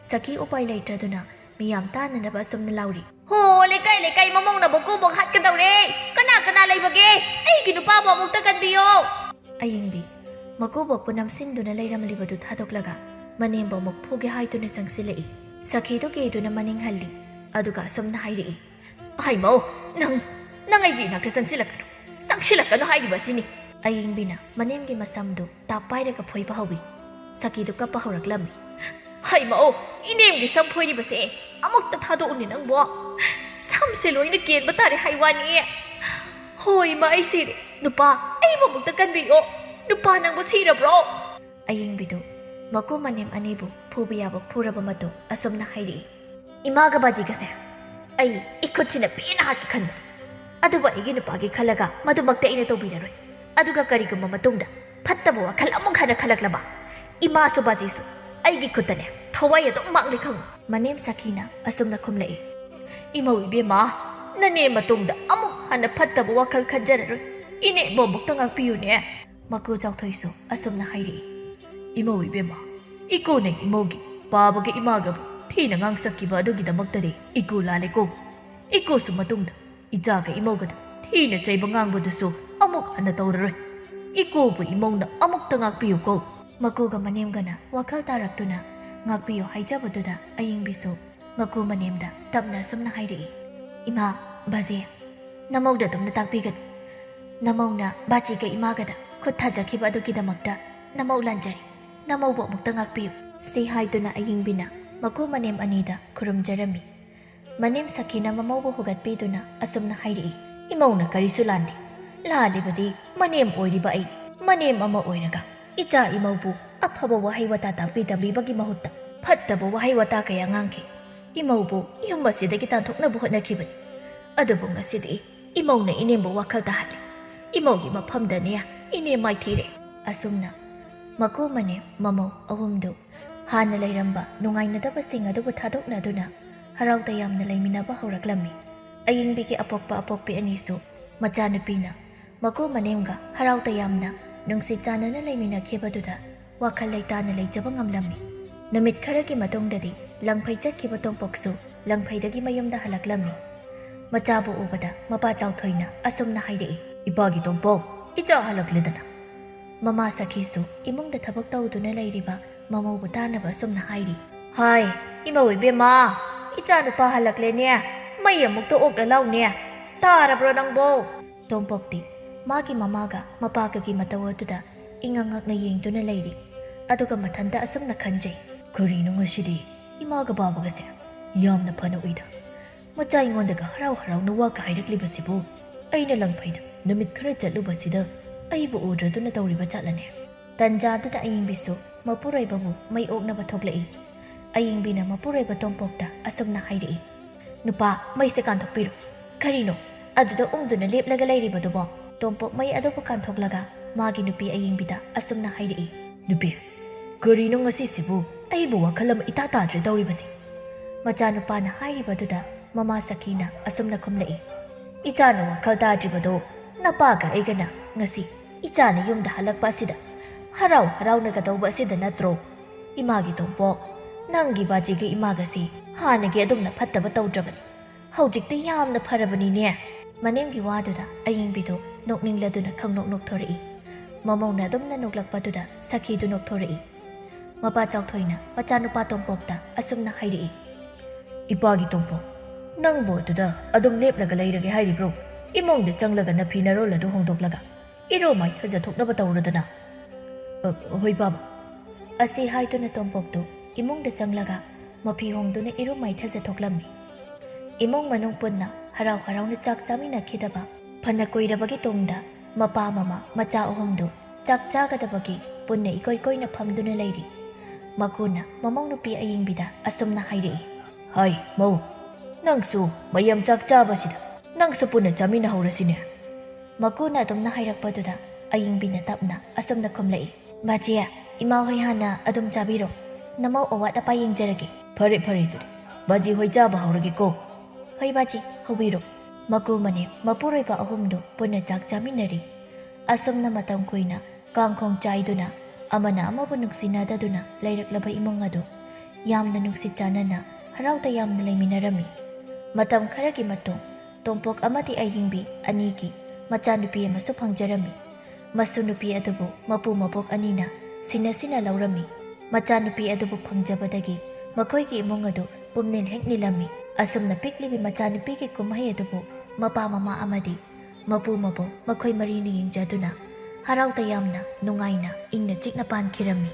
ꯁꯈꯤ ꯎꯄꯥꯏ ꯂꯩꯇ꯭ꯔꯗꯨꯅ ꯃꯤꯌꯥꯝ ꯇꯥꯅꯅꯕ ꯑꯁꯨꯝꯅ ꯂꯥꯎꯔꯤ, "ꯍꯣ, ꯂꯩꯀꯥꯏ ꯂꯩꯀꯥꯏ ꯃꯃꯧꯅ ꯃꯀꯨꯕꯣꯛ ꯍꯥꯠꯀꯗꯧꯔꯦ! ꯀꯅꯥ ꯀꯅꯥ ꯂꯩꯕꯒꯦ? ꯑꯩꯒꯤ ꯅꯨꯄꯥꯕꯨ ꯑꯃꯨꯛꯇ ꯀꯟꯕꯤꯌꯣ!" ꯑꯌꯤꯡꯕꯤ, ꯃꯀꯨꯕꯣꯛꯄꯨ ꯅꯝꯁꯤꯟꯗꯨꯅ ꯂꯩꯔꯝꯂꯤꯕꯗꯨ ꯊꯥꯗꯣꯛꯂꯒ ꯃꯅꯦꯝꯕꯨ ꯑꯃꯨꯛ ꯐꯨꯒꯦ ꯍꯥꯏꯗꯨꯅ ꯆꯪꯁꯤꯜꯂꯛꯏ꯫ ꯁꯈꯤꯗꯨ ꯀꯤꯗꯨꯅ ꯃꯅꯤꯡ ꯍꯜꯂꯤ, ꯑꯗꯨꯒ ꯑꯁꯨꯝꯅ ꯍꯥꯏꯔꯛꯏ, "ꯍꯩꯃꯧ, ꯅꯪ, ꯅꯪ ꯑꯩꯒꯤ ꯏꯅꯥꯛꯇ ꯆꯪꯁꯤꯜꯂꯛꯀꯅꯨ, ꯆꯪꯁꯤꯜꯂꯛꯀꯅꯨ ꯍꯥꯏꯔꯤꯕ ꯑꯁꯤꯅꯤ"꯫ ꯑꯌꯤꯡꯕꯤꯅ ꯃꯅꯦꯝꯒꯤ ꯃꯁꯝꯗꯨ ꯇꯥꯞ ꯄꯥꯏꯔꯒ ꯐꯣꯏꯕ ꯍꯧꯏ꯫ ꯁꯈꯤꯗꯨ ꯀꯞꯄ ꯍꯧꯔꯛꯂꯝꯃꯤ꯫ "ꯍꯩꯃꯧ, ꯏꯅꯦꯝꯒꯤ ꯁꯝ ꯐꯣꯏꯔꯤꯕꯁꯦ ꯑꯃꯨꯛꯇ ꯊꯥꯗꯣꯛꯎꯅꯦ ꯅꯪꯕꯣ꯫ ꯁꯝꯁꯦ ꯂꯣꯏꯅ ꯀꯦꯟꯕ ꯇꯥꯔꯦ ꯍꯥꯏ ꯋꯥꯅꯤ꯫ ꯍꯣ ꯏꯃꯥ, ꯑꯩ ꯁꯤꯔꯦ꯫ ꯅꯨꯄꯥ, ꯑꯩꯕꯨ ꯑꯃꯨꯛꯇ ꯀꯟꯕꯤꯌꯣ꯫ ꯅꯨꯄꯥ, ꯅꯪꯕꯨ ꯁꯤꯔꯕ꯭ꯔꯣ?" ꯑꯌꯤꯡꯕꯤꯗꯨ ꯃꯀꯨ ꯃꯅꯦꯝ ꯑꯅꯤꯕꯨ ꯐꯨꯕ ꯌꯥꯕ ꯐꯨꯔꯕ ꯃꯇꯨꯡ ꯑꯁꯨꯝꯅ ꯍꯥꯏꯔꯛꯏ, "ꯏꯃꯥꯒ ꯕꯥꯖꯤꯒꯁꯦ ꯑꯩ ꯏꯈꯨꯠꯁꯤꯅ ꯄꯦꯟꯅ ꯍꯥꯠꯀꯦ ꯈꯟꯕꯅꯤ꯫ ꯑꯗꯨꯕꯨ ꯑꯩꯒꯤ ꯅꯨꯄꯥꯒꯤ ꯈꯜꯂꯒ ꯃꯗꯨꯃꯛꯇꯤ ꯑꯩꯅ ꯇꯧꯕꯤꯔꯔꯣꯏ꯫ ꯑꯗꯨꯒ ꯀꯔꯤꯒꯨꯝꯕ ꯃꯇꯨꯡꯗ ꯐꯠꯇꯕ ꯋꯥꯈꯜ ꯑꯃꯨꯛ ꯍꯟꯅ ꯈꯜꯂꯛꯂꯕ, ꯏꯃꯥꯁꯨ ꯕꯥꯖꯤꯁꯨ ꯑꯩꯒꯤ ꯈꯨꯠꯇꯅꯦ ꯊꯋꯥꯏ ꯑꯗꯨꯝ ꯃꯥꯡꯂꯤ ꯈꯪꯉꯨ"꯫ ꯃꯅꯦꯝ ꯁꯈꯤꯅ ꯑꯁꯨꯝꯅ ꯈꯨꯝꯂꯛꯏ, "ꯏꯃꯧ ꯏꯕꯦꯝꯃ, ꯅꯅꯦꯝ ꯃꯇꯨꯡꯗ ꯑꯃꯨꯛ ꯍꯟꯅ ꯐꯠꯇꯕ ꯋꯥꯈꯜ ꯈꯟꯖꯔꯔꯣꯏ꯫ ꯏꯅꯦꯝꯕꯨ ꯑꯃꯨꯛꯇ ꯉꯥꯛꯄꯤꯌꯨꯅꯦ"꯫ ꯃꯀꯨ ꯆꯥꯎꯊꯣꯏꯁꯨ ꯑꯁꯨꯝꯅ ꯍꯥꯏꯔꯛꯏ, "ꯏꯃꯧ ꯏꯕꯦꯝꯃ, ꯏꯀꯨꯅ ꯏꯃꯧꯒꯤ ꯄꯥꯕꯒ ꯏꯃꯥꯒꯕꯨ ꯊꯤꯅ ꯉꯥꯡꯁꯛꯈꯤꯕ ꯑꯗꯨꯒꯤꯗꯃꯛꯇꯗꯤ ꯏꯀꯨ ꯂꯥꯜꯂꯦꯀꯣ꯫ ꯏꯀꯨꯁꯨ ꯃꯇꯨꯡꯗ ꯏꯆꯥꯒ ꯏꯃꯧꯒꯗ ꯊꯤꯅ ꯆꯩꯕ ꯉꯥꯡꯕꯗꯨꯁꯨ ꯑꯃꯨꯛ ꯍꯟꯅ ꯇꯧꯔꯔꯣꯏ꯫ ꯏꯀꯨꯕꯨ ꯏꯃꯧꯅ ꯑꯃꯨꯛꯇ ꯉꯥꯛꯄꯤꯌꯨꯀꯣ"꯫ ꯃꯀꯨꯒ ꯃꯅꯦꯝꯒꯅ ꯋꯥꯈꯜ ꯇꯥꯔꯛꯇꯨꯅ ꯉꯥꯛꯄꯤꯌꯨ ꯍꯥꯏꯖꯕꯗꯨꯗ ꯑꯌꯤꯡꯕꯤꯁꯨ ꯃꯀꯨ ꯃꯅꯦꯝꯗ ꯇꯞꯅ ꯑꯁꯨꯝꯅ ꯍꯥꯏꯔꯛꯏ, "ꯏꯃꯥ, ꯕꯥꯖꯤ, ꯅꯃꯧꯗ ꯑꯗꯨꯝꯅ ꯇꯥꯛꯄꯤꯒꯅꯨ꯫ "ꯅꯃꯧꯅ ꯕꯥꯖꯤꯒ ꯏꯃꯥꯒꯗ ꯈꯨꯠ ꯊꯥꯖꯈꯤꯕ ꯑꯗꯨꯒꯤꯗꯃꯛꯇ ꯅꯃꯧ ꯂꯥꯟꯖꯔꯦ꯫ ꯅꯃꯧꯕꯨ ꯑꯃꯨꯛꯇ ꯉꯥꯛꯄꯤꯌꯨ", ꯁꯤ ꯍꯥꯏꯗꯨꯅ ꯑꯌꯤꯡꯕꯤꯅ ꯃꯀꯨ ꯃꯅꯦꯝ ꯑꯅꯤꯗ ꯈꯨꯔꯨꯝꯖꯔꯝꯃꯤ꯫ ꯃꯅꯦꯝ ꯁꯈꯤꯅ ꯃꯃꯧꯕꯨ ꯍꯧꯒꯠꯄꯤꯗꯨꯅ ꯑꯁꯨꯝꯅ ꯍꯥꯏꯔꯛꯏ, "ꯏꯃꯧꯅ ꯀꯔꯤꯁꯨ ꯂꯥꯟꯗꯦ꯫ ꯂꯥꯜꯂꯤꯕꯗꯤ ꯃꯅꯦꯝ ꯑꯣꯏꯔꯤꯕ ꯑꯩ꯫ ꯃꯅꯦꯝ ꯑꯃ ꯑꯣꯏꯔꯒ ꯏꯆꯥ ꯏꯃꯧꯕꯨ ꯑꯐꯕ ꯋꯥꯍꯩ ꯋꯥꯇꯥ ꯇꯥꯛꯄꯤ ꯇꯝꯕꯤꯕꯒꯤ ꯃꯍꯨꯠꯇ ꯐꯠꯇꯕ ꯋꯥꯍꯩ ꯋꯥꯇꯥ ꯀꯌꯥ ꯉꯥꯡꯈꯤ꯫ ꯏꯃꯧꯕꯨ ꯌꯨꯝ ꯑꯁꯤꯗꯒꯤ ꯇꯥꯟꯊꯣꯛꯅꯕ ꯍꯣꯠꯅꯈꯤꯕꯅꯤ꯫ ꯑꯗꯨꯕꯨ ꯉꯁꯤꯗꯤ ꯏꯃꯧꯅ ꯏꯅꯦꯝꯕꯨ ꯋꯥꯈꯜ ꯇꯥꯍꯜꯂꯦ꯫ ꯏꯃꯧꯒꯤ ꯃꯐꯝꯗꯅꯦ ꯏꯅꯦ ꯃꯥꯏꯊꯤꯔꯦ"꯫ ꯑꯁꯨꯝꯅ ꯃꯀꯨ ꯃꯅꯦꯝ ꯃꯃꯧ ꯑꯍꯨꯝꯗꯨ ꯍꯥꯟꯅ ꯂꯩꯔꯝꯕ ꯅꯨꯡꯉꯥꯏꯅꯗꯕꯁꯤꯡ ꯑꯗꯨꯕꯨ ꯊꯥꯗꯣꯛꯅꯗꯨꯅ ꯍꯔꯥꯎ ꯇꯌꯥꯝꯅ ꯂꯩꯃꯤꯟꯅꯕ ꯍꯧꯔꯛꯂꯝꯃꯤ꯫ ꯑꯌꯤꯡꯕꯤꯒꯤ ꯑꯄꯣꯛꯄ ꯑꯄꯣꯛꯄꯤ ꯑꯅꯤꯁꯨ ꯃꯆꯥꯅꯨꯄꯤꯅ ꯃꯀꯨ ꯃꯅꯦꯝꯒ ꯍꯔꯥꯎ ꯇꯌꯥꯝꯅ ꯅꯨꯡꯁꯤ ꯆꯥꯟꯅꯅ ꯂꯩꯃꯤꯟꯅꯈꯤꯕꯗꯨꯗ ꯋꯥꯈꯜ ꯂꯩꯇꯥꯅ ꯂꯩꯖꯕ ꯉꯝꯂꯝꯃꯤ꯫ ꯅꯨꯃꯤꯠ ꯈꯔꯒꯤ ꯃꯇꯨꯡꯗꯗꯤ ꯂꯪꯐꯩ ꯆꯠꯈꯤꯕ ꯇꯣꯝꯄꯣꯛꯁꯨ ꯂꯪꯐꯩꯗꯒꯤ ꯃꯌꯨꯝꯗ ꯍꯜꯂꯛꯂꯝꯃꯤ꯫ ꯃꯆꯥꯕꯨ ꯎꯕꯗ ꯃꯄꯥ ꯆꯥꯎꯊꯣꯏꯅ ꯑꯁꯨꯝꯅ ꯍꯥꯏꯔꯛꯏ, "ꯏꯄꯥꯒꯤ ꯇꯣꯝꯄꯣꯛ, ꯏꯆꯥ ꯍꯜꯂꯛꯂꯦꯗꯅ"꯫ ꯃꯃꯥ ꯁꯈꯤꯁꯨ ꯏꯃꯨꯡꯗ ꯊꯕꯛ ꯇꯧꯗꯨꯅ ꯂꯩꯔꯤꯕ ꯃꯃꯧꯕꯨ ꯇꯥꯅꯕ ꯑꯁꯨꯝꯅ ꯍꯥꯏꯔꯤ, "ꯍꯥꯏ, ꯏꯃꯧ ꯏꯕꯦꯝꯃ, ꯏꯆꯥ ꯅꯨꯄꯥ ꯍꯜꯂꯛꯂꯦꯅꯦ꯫ ꯃꯩ ꯑꯃꯨꯛꯇ ꯑꯣꯛꯂ ꯂꯥꯎꯅꯦ꯫ ꯇꯥꯔꯕ꯭ꯔꯣ ꯅꯪꯕꯣ?" ꯇꯣꯝꯄꯣꯛꯇꯤ ꯃꯥꯒꯤ ꯃꯃꯥꯒ ꯃꯄꯥꯒꯒꯤ ꯃꯇꯧ ꯑꯗꯨꯗ ꯏꯉꯛ ꯉꯛꯅ ꯌꯦꯡꯗꯨꯅ ꯂꯩꯔꯤ꯫ ꯑꯗꯨꯒ ꯃꯊꯟꯇ ꯑꯁꯨꯝꯅ ꯈꯟꯖꯩ, "ꯀꯔꯤꯅꯣ ꯉꯁꯤꯗꯤ ꯏꯃꯥꯒ ꯕꯥꯕꯒꯁꯦ ꯌꯥꯝꯅ ꯐꯅ ꯎꯏꯗ꯫ ꯃꯆꯥ ꯑꯩꯉꯣꯟꯗꯒ ꯍꯔꯥꯎ ꯍꯔꯥꯎꯅ ꯋꯥꯒ ꯍꯥꯏꯔꯛꯂꯤꯕꯁꯤꯕꯨ? ꯑꯩꯅ ꯂꯪꯐꯩꯗ ꯅꯨꯃꯤꯠ ꯈꯔ ꯆꯠꯂꯨꯕꯁꯤꯗ ꯑꯩꯕꯨ ꯎꯗ꯭ꯔꯗꯨꯅ ꯇꯧꯔꯤꯕ ꯖꯥꯠꯂꯅꯦ?" ꯇꯟꯖꯥꯗꯨꯗ ꯑꯌꯤꯡꯕꯤꯁꯨ ꯃꯄꯨꯔꯣꯏꯕꯕꯨ ꯃꯩ ꯑꯣꯛꯅꯕ ꯊꯣꯛꯂꯛꯏ꯫ ꯑꯌꯤꯡꯕꯤꯅ ꯃꯄꯨꯔꯣꯏꯕ ꯇꯣꯝꯄꯣꯛꯇ ꯑꯁꯨꯝꯅ ꯍꯥꯏꯔꯛꯏ, "ꯅꯨꯄꯥ, ꯃꯩꯁꯦ ꯀꯥꯟꯊꯣꯛꯄꯤꯔꯣ꯫ ꯀꯔꯤꯅꯣ ꯑꯗꯨꯗ ꯎꯪꯗꯨꯅ ꯂꯦꯞꯂꯒ ꯂꯩꯔꯤꯕꯗꯨꯕꯣ?" ꯇꯣꯝꯄꯣꯛ ꯃꯩ ꯑꯗꯨꯕꯨ ꯀꯥꯟꯊꯣꯛꯂꯒ ꯃꯥꯒꯤ ꯅꯨꯄꯤ ꯑꯌꯤꯡꯕꯤꯗ ꯑꯁꯨꯝꯅ ꯍꯥꯏꯔꯛꯏ, "ꯅꯨꯄꯤ, ꯀꯔꯤꯅꯣ ꯉꯁꯤꯁꯤꯕꯨ? ꯑꯩꯕꯨ ꯋꯥꯈꯜ ꯑꯃ ꯏꯇꯥ ꯇꯥꯗ꯭ꯔꯦ ꯇꯧꯔꯤꯕꯁꯤ"꯫ ꯃꯆꯥꯅꯨꯄꯥꯅ ꯍꯥꯏꯔꯤꯕꯗꯨꯗ ꯃꯃꯥ ꯁꯈꯤꯅ ꯑꯁꯨꯝꯅ ꯈꯨꯝꯂꯛꯏ, "ꯏꯆꯥꯅ ꯋꯥꯈꯜ ꯇꯥꯗ꯭ꯔꯤꯕꯗꯣ ꯅꯄꯥꯒ ꯑꯩꯒꯅ ꯉꯁꯤ ꯏꯆꯥꯅ ꯌꯨꯝꯗ ꯍꯜꯂꯛꯄ ꯑꯁꯤꯗ ꯍꯔꯥꯎ ꯍꯔꯥꯎꯅꯒꯗꯧꯕ ꯑꯁꯤꯗ ꯅꯠꯇ꯭ꯔꯣ? ꯏꯃꯥꯒꯤ ꯇꯣꯝꯄꯣꯛ, ꯅꯪꯒꯤ ꯕꯥꯖꯤꯒꯤ ꯏꯃꯥꯒꯁꯤ ꯍꯥꯟꯅꯒꯤ ꯑꯗꯨꯝꯅ ꯐꯠꯇꯕ ꯇꯧꯗ꯭ꯔꯕꯅꯤ꯫ ꯍꯧꯖꯤꯛꯇꯤ ꯌꯥꯝꯅ ꯐꯔꯕꯅꯤꯅꯦ"꯫ ꯃꯅꯦꯝꯒꯤ ꯋꯥꯗꯨꯗ ꯑꯌꯤꯡꯕꯤꯗꯨ ꯅꯣꯛꯅꯤꯡꯂꯗꯨꯅ ꯈꯪꯅꯣꯛ ꯅꯣꯛꯊꯣꯔꯛꯏ꯫ ꯃꯃꯧꯅ ꯑꯗꯨꯝꯅ ꯅꯣꯛꯂꯛꯄꯗꯨꯗ ꯁꯈꯤꯗꯨ ꯅꯣꯛꯊꯣꯔꯛꯏ꯫ ꯃꯄꯥ ꯆꯥꯎꯊꯣꯏꯅ ꯃꯆꯥꯅꯨꯄꯥ ꯇꯣꯝꯄꯣꯛꯇ ꯑꯁꯨꯝꯅ ꯍꯥꯏꯔꯛꯏ, "ꯏꯄꯥꯒꯤ ꯇꯣꯝꯄꯣꯛ, ꯅꯪꯕꯨ ꯑꯗꯨꯗ ꯑꯗꯨꯝ ꯂꯦꯞꯂꯒ ꯂꯩꯔꯒꯦ ꯍꯥꯏꯔꯤꯕ꯭ꯔꯣ? ꯏꯃꯨꯡꯗ ꯆꯪꯂꯒ ꯅꯐꯤ ꯅꯔꯣꯜ ꯑꯗꯨ ꯍꯣꯡꯗꯣꯛꯂꯒ ꯏꯔꯨ ꯃꯥꯏꯊꯖ ꯊꯣꯛꯅꯕ ꯇꯧꯔꯨꯗꯅ꯫ "ꯑ, ꯍꯣꯏ, ꯕꯥꯕꯥ꯫" ꯑꯁꯤ ꯍꯥꯏꯗꯨꯅ ꯇꯣꯝꯄꯣꯛꯇꯨ ꯏꯃꯨꯡꯗ ꯆꯪꯂꯒ ꯃꯐꯤ ꯍꯣꯡꯗꯨꯅ ꯏꯔꯨ ꯃꯥꯏꯊꯖ ꯊꯣꯛꯂꯝꯃꯤ꯫ ꯏꯃꯨꯡ ꯃꯅꯨꯡ ꯄꯨꯟꯅ ꯍꯔꯥꯎ ꯍꯔꯥꯎꯅ ꯆꯥꯛ ꯆꯥꯃꯤꯟꯅꯈꯤꯗꯕ ꯐꯅ ꯀꯨꯏꯔꯕꯒꯤ ꯇꯨꯡꯗ ꯃꯄꯥ ꯃꯃꯥ ꯃꯆꯥ ꯑꯍꯨꯝꯗꯨ ꯆꯥꯛ ꯆꯥꯒꯗꯕꯒꯤ ꯄꯨꯟꯅ ꯏꯀꯣꯏ ꯀꯣꯏꯅ ꯐꯝꯗꯨꯅ ꯂꯩꯔꯤ꯫ ꯃꯀꯨꯅ ꯃꯃꯧ ꯅꯨꯄꯤ ꯑꯌꯤꯡꯕꯤꯗ ꯑꯁꯨꯝꯅ ꯍꯥꯏꯔꯛꯏ꯫ "ꯍꯥꯏ, ꯃꯧ, ꯅꯪꯁꯨ ꯃꯌꯥꯝ ꯆꯥꯛ ꯆꯥꯕꯁꯤꯗ ꯅꯪꯁꯨ ꯄꯨꯟꯅ ꯆꯥꯃꯤꯟꯅꯍꯧꯔꯁꯤꯅꯦ꯫" ꯃꯀꯨꯅ ꯑꯗꯨꯝꯅ ꯍꯥꯏꯔꯛꯄꯗꯨꯗ ꯑꯌꯤꯡꯕꯤꯅ ꯇꯞꯅ ꯑꯁꯨꯝꯅ ꯈꯨꯝꯂꯛꯏ꯫ "ꯕꯥꯖꯤ, ꯏꯃꯥ ꯍꯣꯏ ꯍꯥꯟꯅ ꯑꯗꯨꯝ ꯆꯥꯕꯤꯔꯣ꯫ ꯅꯃꯧ ꯑꯋꯥꯠ ꯑꯄꯥ ꯌꯦꯡꯖꯔꯒꯦ꯫" "ꯐꯔꯦ, ꯐꯔꯦ, ꯑꯗꯨꯗꯤ ꯕꯥꯖꯤ ꯍꯣꯏ ꯆꯥꯕ ꯍꯧꯔꯒꯦꯀꯣ꯫" "ꯍꯣꯏ ꯕꯥꯖꯤ, ꯍꯧꯕꯤꯔꯣ꯫" ꯃꯀꯨ ꯃꯅꯦ ꯃꯄꯨꯔꯣꯏꯕ ꯑꯍꯨꯝꯗꯨ ꯄꯨꯟꯅ ꯆꯥꯛ ꯆꯥꯃꯤꯟꯅꯔꯤ꯫ ꯑꯁꯨꯝꯅ ꯃꯇꯝ ꯀꯨꯏꯅ ꯀꯥꯡꯈꯣꯡ ꯆꯥꯏꯗꯨꯅ ꯑꯃꯅ ꯑꯃꯕꯨ ꯅꯨꯡꯁꯤꯅꯗꯗꯨꯅ ꯂꯩꯔꯛꯂꯕ ꯏꯃꯨꯡ ꯑꯗꯨ ꯌꯥꯝꯅ ꯅꯨꯡꯁꯤ ꯆꯥꯟꯅꯅ ꯍꯔꯥꯎ ꯇꯌꯥꯝꯅ ꯂꯩꯃꯤꯟꯅꯔꯝꯃꯤ꯫ ꯃꯇꯝ ꯈꯔꯒꯤ ꯃꯇꯨꯡ ꯇꯣꯝꯄꯣꯛ ꯑꯃꯗꯤ ꯑꯌꯤꯡꯕꯤ ꯑꯅꯤꯒꯤ ꯃꯆꯥꯅꯨꯄꯤ ꯑꯃꯁꯨ ꯐꯪꯖꯔꯝꯃꯤ꯫ ꯃꯁꯨ ꯅꯨꯄꯤ ꯑꯗꯨꯕꯨ ꯃꯄꯨ ꯃꯕꯣꯛ ꯑꯅꯤꯅ ꯁꯤꯟꯅ ꯁꯤꯟꯅ ꯂꯧꯔꯝꯃꯤ꯫ ꯃꯆꯥꯅꯨꯄꯤ ꯑꯗꯨꯕꯨ ꯐꯪꯖꯕꯗꯒꯤ ꯃꯈꯣꯏꯒꯤ ꯏꯃꯨꯡ ꯑꯗꯨ ꯄꯨꯝꯅꯤꯜ ꯍꯦꯛ ꯅꯤꯜꯂꯝꯃꯤ꯫ ꯑꯁꯨꯝꯅ ꯄꯤꯛꯂꯤꯕꯤ ꯃꯆꯥꯅꯨꯄꯤꯒꯤ ꯀꯨꯝꯍꯩ ꯑꯗꯨꯕꯨ ꯃꯄꯥ ꯃꯃꯥ ꯑꯃꯗꯤ ꯃꯄꯨ ꯃꯕꯣꯛ ꯃꯈꯣꯏ ꯃꯔꯤꯅ ꯌꯦꯡꯖꯗꯨꯅ ꯍꯔꯥꯎ ꯇꯌꯥꯝꯅ ꯅꯨꯡꯉꯥꯏꯅ ꯏꯪꯅ ꯆꯤꯛꯅ ꯄꯥꯟꯈꯤꯔꯝꯃꯤ꯫